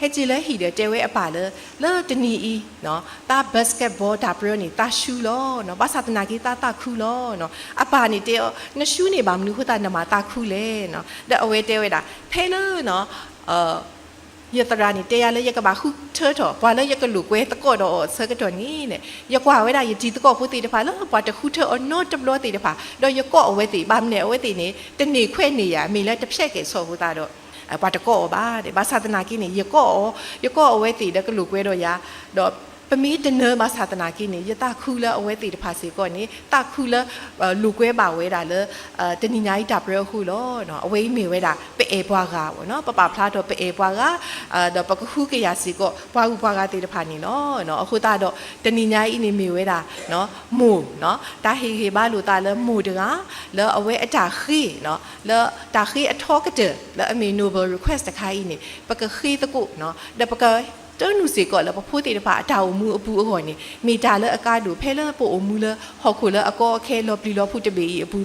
ဟဲက့ၤလၢဟံၣ်ဒီးတဲဝဲအပၢ်လၢ လၢတနံၤအံၤ သး basketball တၢ်ပြၢန့ၣ် သးဆူလီၤ. ဘၣ်ဆၣ်သနာ်က့ သးသးခုလီၤ. အပၢ်န့ၣ်တဲအီၤ နဆူန့ၣ်ဘၣ်မနုၤအဃိသတးနမၤသးခုလဲၣ်. ဒီးအဝဲတဲဝဲဒၣ် ဖဲလၢ ယသရၣ်န့ၣ် တဲယၤလၢ ယကဘၣ်ဃုထၢထီၣ် ပှၤလၢယကလိာ်ကွဲသကိးဒီးအီၤအဆၢကတီၢ်န့ၣ် ယကွၢ်ဝဲဒၣ်ယတံၤသကိးဖိသ့ၣ်တဖၣ်လၢ ပှၤတဃုထၢအီၤနီတဘျီသ့ၣ်တဖၣ် ဒီးယကိးအဝဲသ့ၣ် ဘၣ်မနုၤအဝဲသ့ၣ်န့ၣ် တန့ၢ်ခွဲးန့ၢ်ယာ် မ့ၢ်လၢတဖျဲးကဲၣ်ဆိးအဃိသတးဒီး ပှၤတကိးအီၤဘၣ်. ဘၣ်ဆၣ်သနာ်က့န့ၣ် ယကိးအီၤ ယကိးအဝဲသ့ၣ်ဒီးကလိာ်ကွဲဒီးယၤ ဒီးပမ့ၢ်တနၢၤဘၣ်ဆၣ်သနာ်က့န့ၣ် ယသးခုလၢအဝဲသ့ၣ်တဖၣ်စ့ၢ်ကီးန့ၣ် သးခုလၢ လိာ်ကွဲဘၣ်ဝဲဒၣ်လၢ တနံၤညါအံၤတၢ်ပြၢအဃိလီၤ. အဝဲအံၤမ့ၢ်ဝဲဒၣ် ပအဲၣ်ပှၤဂၤဝဲနီၤ ပပာ်ဖျါထီၣ်ပအဲၣ်ပှၤဂၤ ဒီးပကဃုကယာ်စ့ၢ်ကီး ပှၤဂုၤပှၤဂၤသ့ၣ်တဖၣ်န့ၣ်လီၤ. အဃိသတးဒီး တနံၤညါအံၤန့ၣ်မ့ၢ်ဝဲဒၣ် မိၢ် တၢ်ဟ့ၣ်ဂံၢ်ဘါလိာ်သးလၢမိၢ်တဂၤ လၢအဝဲအတၢ်ဃ့ လၢတၢ်ဃ့အထီကတၢၢ် လၢအမ့ၢ် Nobel Request တခါအံၤန့ၣ် ပကဃ့သကိး ဒီးပကတနုာ်စ့ၢ်ကီးလၢပဖိသ့ၣ်တဖၣ်အတၢ်အိၣ်မူအပူၤအဂီၢ်န့ၣ် မ့ၢ်တၢ်လၢအကါဒိၣ်ဖဲလၢပအိၣ်မူလၢဟီၣ်ခိၣ်လၢအကီအခဲလီၤပျံၤလီၤဖုးတဘ့ၣ်အံၤအပူၤ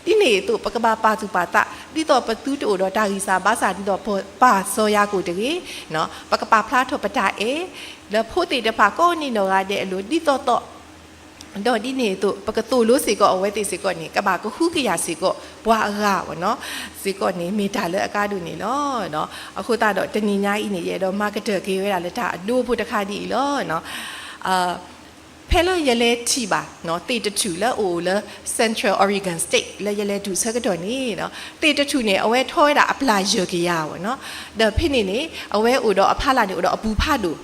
လီၤ. ဒ်န့ၣ်အသိး ပကဘၣ်ပာ်သူၣ်ပာ်သး ဒ်သိးပသုတအိၣ်ဒီးတၢ်ဂံၢ်စၢ်ဘါစၢ်ဒ်သိးပပၢ်စီၤယၤကိာ်တဂ့ၤ ပကပာ်ဖျါထီၣ်ပတၢ်အဲၣ် လၢဖိသ့ၣ်တဖၣ်ကိးန့ၢ်နီၢ်ဂၤဒဲးအလိၤ ဒ်သိးသိး ဒီးဒ်န့ၣ်အသိး ပကသိၣ်လိစ့ၢ်ကီးအဝဲသ့ၣ်စ့ၢ်ကီးန့ၣ် ကဘၣ်ကဟုကယာ်စ့ၢ်ကီး ပှၤအဂၤဝဲနီၤ စ့ၢ်ကီးန့ၣ် မ့ၢ်တၢ်လၢအကါဒိၣ်န့ၣ်လီၤ. အဃိသတးဒီး တနံၤညါအံၤန့ၣ် ယအဲၣ်ဒိးမၤကတၢၢ်က့ၤဝဲဒၣ်လၢတၢ်အဒိဖိတခါဒ်အံၤလီၤ. ဖဲလၢယလဲၤထံၣ်ဘၣ် သ့ၣ်တထူၣ်လၢအအိၣ်လၢ Central Oregon State လၢယလဲၤဒူၣ်ဆၢကတီၢ်န့ၣ်, သ့ၣ်တထူၣ်န့ၣ် အဝဲထီဝဲဒၣ်အပျၢ်ယဲၢ်ကယၤဘၣ်နီၤ. ဒီးဖဲန့ၣ်န့ၣ် အဝဲအိၣ်ဒီးအဖီလာ်န့ၣ် အိၣ်ဒီးအပူၤဖးဒိၣ်,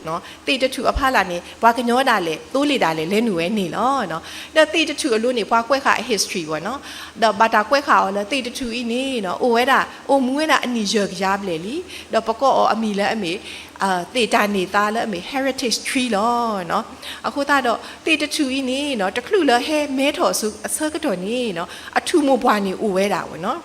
သ့ၣ်တထူၣ်အဖီလာ်န့ၣ် ပှၤကညီဒၣ်လဲာ် သိလ့ၣ်ဒၣ်လဲာ် လဲၤနုာ်ဝဲန့ၣ်လီၤ. ဒီးသ့ၣ်တထူၣ်အလိၤန့ၣ် ပှၤကွဲးဃာ်အ history ဘၣ်နီၤ. ဒီးဘၣ်တၢ်ကွဲးဃာ်အီၤလၢသ့ၣ်တထူၣ်အံၤန့ၣ် အိၣ်ဝဲဒၣ် အိၣ်မူဝဲဒၣ်အနံၣ်ယဲၢ်ကယၤဘျဲၣ်လံ. ဒီးပကိးအီၤအမံၤလၢအမ့ၢ် သ့ၣ်တၢ်န့ၢ်သါလၢအမ့ၢ် heritage tree လီၤ. အဃိသတးဒီး သ့ၣ်တထူၣ်အံၤန့ၣ် တချုးလၢဟဲမဲထီၣ်အဆၢကတီၢ်န့ၣ် အထူၣ်မိၢ်ပှၢ်န့ၣ်အိၣ်ဝဲဒၣ်ဘၣ်နီၤ.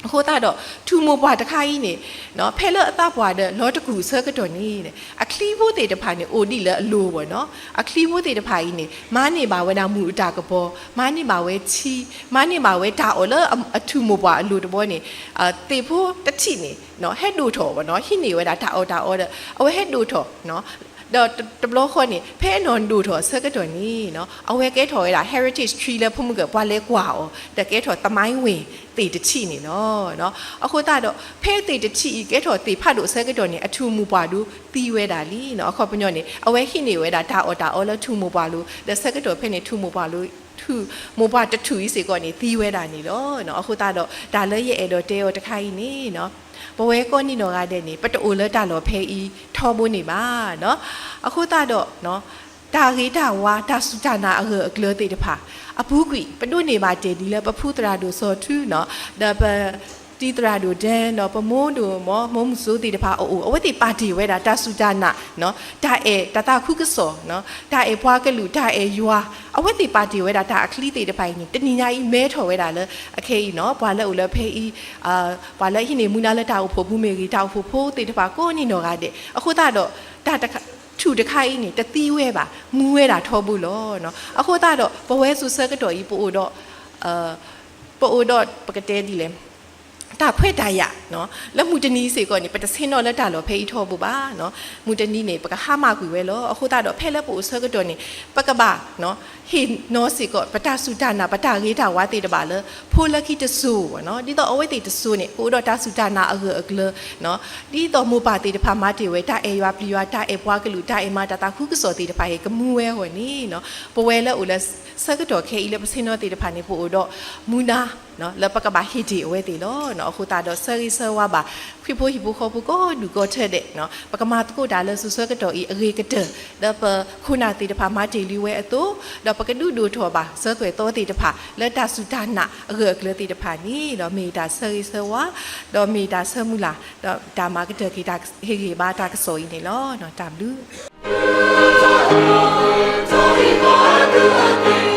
အဃိသတးဒီး ထူၣ်မိၢ်ပှၢ်တခါအံၤန့ၣ် ဖဲလၢအသးပှၢ်ဒီးလီၤတကူၣ်အဆၢကတီၢ်န့ၣ် အချံဖိသ့ၣ်တဖၣ်န့ၣ် အိၣ်ဒံးလၢအလိၤဘၣ်နီၤ. အချံဖိသ့ၣ်တဖၣ်အံၤန့ၣ် မၤန့ၢ်ဘၣ်ဝဲဒၣ်မုၢ်အတၢ်ကပီၤ, မၤန့ၢ်ဘၣ်ဝဲထံ, မၤန့ၢ်ဘၣ်ဝဲတၢ်အီၣ်လၢအထူၣ်မိၢ်ပှၢ်အလိၤတဘျီန့ၣ် သ့ၣ်ဖိတထံၣ်န့ၣ် ဟဲဒိၣ်ထီၣ်ဘၣ်နီၤ, ဟံးန့ၢ်ဝဲဒၣ်တၢ်အီၣ်တၢ်အီဒီး အဝဲဟဲဒိၣ်ထီၣ် ဒီးတဘျီဃီန့ၣ် ဖဲအနီၢ်ဒိၣ်ထီၣ်အဆၢကတီၢ်န့ၣ် အဝဲကဲထီၣ်ဝဲဒၣ် heritage tree လၢဖိမုၣ်ကပှၤလဲၤကွၢ်အီၤ ဒီးကဲထီၣ်သမိုင်းဝင် သ့ၣ်တထံၣ်န့ၣ်လီၤ. အဃိသတးဒီး ဖဲသ့ၣ်တထံၣ်အံၤကဲထီၣ်သ့ၣ်ဖးဒိၣ်အဆၢကတီၢ်န့ၣ် အထူၣ်မိၢ်ပှၢ်ဒုးသံဝဲဒၣ်လံ. အခီပညီန့ၣ် အဝဲဟံးန့ၢ်ဝဲဒၣ်တၢ်အီၣ်တၢ်အီလၢထူၣ်မိၢ်ပှၢ်လိၤ ဒီးဆၢကတီၢ်ဖဲန့ၣ် ထူၣ်မိၢ်ပှၢ်လိၤ ထူၣ်မိၢ်ပှၢ်တထူၣ်အံၤစ့ၢ်ကီးန့ၣ် သံဝဲဒၣ်န့ၣ်လီၤ. အဃိသတးဒီး တၢ်လၢယအဲၣ်ဒိးတဲအီၤတခါအံၤန့ၣ် ပဝဲကိးနီၢ်ဂၤဒဲးန့ၣ် ပတအိၣ်လၢတၢ်လီၢ်ဖဲအံၤထီဘိန့ၣ်ဘၣ်. အဃိသတးဒီး တၢ်ဂ့ၤတၢ်ဝါ တၢ်စူၢ်တၢ်နာ်အဂၢၢ်အကျၢၤသ့ၣ်တဖၣ် အပူၤကွံာ် ပဒိးန့ၢ်ဘၣ်တ့ၢ်ဒ်လၢပဖုသရၣ်ဒိၣ်စီၤထူနီၤ, ဒီးပတံၤသရၣ်ဒိၣ်ဒဲနီၤ, ပမိၢ်ဒိၣ်မး မိၢ်မုၢ်စိၤသ့ၣ်တဖၣ်အအိၣ် အဝဲသ့ၣ်ပာ်တ့ၢ်ဝဲဒၣ်တၢ်စူၢ်တၢ်နာ်, တၢ်အဲၣ်တၢ်သးခုကစီၣ်, တၢ်အဲၣ်ပှၤကလုာ် တၢ်အဲၣ်ယွၤ, အဝဲသ့ၣ်ပာ်တ့ၢ်ဝဲဒၣ်တၢ်အချံသ့ၣ်တဖၣ်အံၤန့ၣ် တနံၤညါအံၤမဲထီၣ်ဝဲဒၣ်လၢ အခဲအံၤနီၤ ပှၤလၢအအိၣ်လၢဖဲအံၤ ပှၤလၢဟံးန့ၢ်မူဒါလၢတၢ်အိၣ်ဖှိၣ်ပူၤမ့ၢ်ဂ့ၤ တၢ်အိၣ်ဖှိၣ်ဖိသ့ၣ်တဖၣ်ကိးနီၢ်ဂၤဒဲး. အဃိသတးဒီး တၢ်တခါ ထူၣ်တခါအံၤန့ၣ် တသံဝဲဘၣ်, မူဝဲဒၣ်ထီဘိလီၤ. အဃိသတးဒီး ပဝဲစိၤဆၢကတီၢ်အံၤ ပအိၣ်ဒီး ပအိၣ်ဒီး ပကတဲဒ်လဲၣ်, တၢ်ခွဲးတၢ်ယာ် လၢမုၢ်တနံၤစ့ၢ်ကီးန့ၣ် ပတဆ့ၣ်နီၤလၢတၢ်လီၢ်ဖဲအံၤထီဘိဘၣ်. မုၢ်တနံၤန့ၣ် ပကဟါမၢ်ကွံာ်ဝဲလီၤ. အဃိသတးဒီး ဖဲလၢပအိၣ်ဆၢကတီၢ်န့ၣ် ပကဘၣ် ဟ့ၣ်နီၤစ့ၢ်ကီး ပတၢ်စူၢ်တၢ်နာ် ပတၢ်ဂ့ၤတၢ်ဝါသ့ၣ်တဖၣ်လၢ ဖိလၢခံတစိၤ, ဒ်သိးအဝဲသ့ၣ်တစိၤန့ၣ် ကအိၣ်ဒီးတၢ်စူၢ်တၢ်နာ်အဂၢၢ်အကျၢၤ, ဒ်သိးမိၢ်ပၢ်သ့ၣ်တဖၣ်မၤတ့ၢ်ဝဲ တၢ်အဲၣ်ယွၤပျံၤယွၤ တၢ်အဲၣ်ပှၤကလုာ် တၢ်အဲၣ်မၤတၢ်သးခုကစီၣ်သ့ၣ်တဖၣ်အံၤ ကမူဝဲအဂီၢ်န့ၣ် ပဝဲလၢအိၣ်လၢဆၢကတီၢ်ခဲအံၤလၢပဆ့ၣ်နီၤသ့ၣ်တဖၣ်န့ၣ် ပအိၣ်ဒီးမူဒါ လၢပကဘၣ်ဟ့ၣ်တ့ၢ်အဝဲသ့ၣ်လီၤ. အဃိသတးဒီး ဆၢဂ့ၤဆၢဝါဘၣ် ခရံာ်ဖိဟံၣ်ဖိဃီဖိကိးဒူၣ်ကိးထၢဒဲး, ပကမၤသကိးတၢ်လၢစိၤဆၢကတီၢ်အံၤအဂ့ၤကတၢၢ် ဒီးပခိၣ်နၢ်သ့ၣ်တဖၣ်မၤတ့ၢ်လံဝဲအသိး, ဒီးပကဒုးဒိၣ်ထီၣ်ဘၣ် စၢၤသွဲၣ်သီသ့ၣ်တဖၣ် လၢတၢ်စူၢ်တၢ်နာ်အဂၢၢ်အကျၢၤသ့ၣ်တဖၣ်န့ၣ်ဒီး မ့ၢ်တၢ်ဆၢဂ့ၤဆၢဝါ, ဒီးမ့ၢ်တၢ်ဆၢမုၢ်လၢ်, ဒီးတၢ်မၤကတၢၢ်က့ၤတၢ်ဟ့ၣ်ဂံၢ်ဘါတၢ်ကစီၣ်အံၤန့ၣ်လီၤ. တၢ်ဘျုး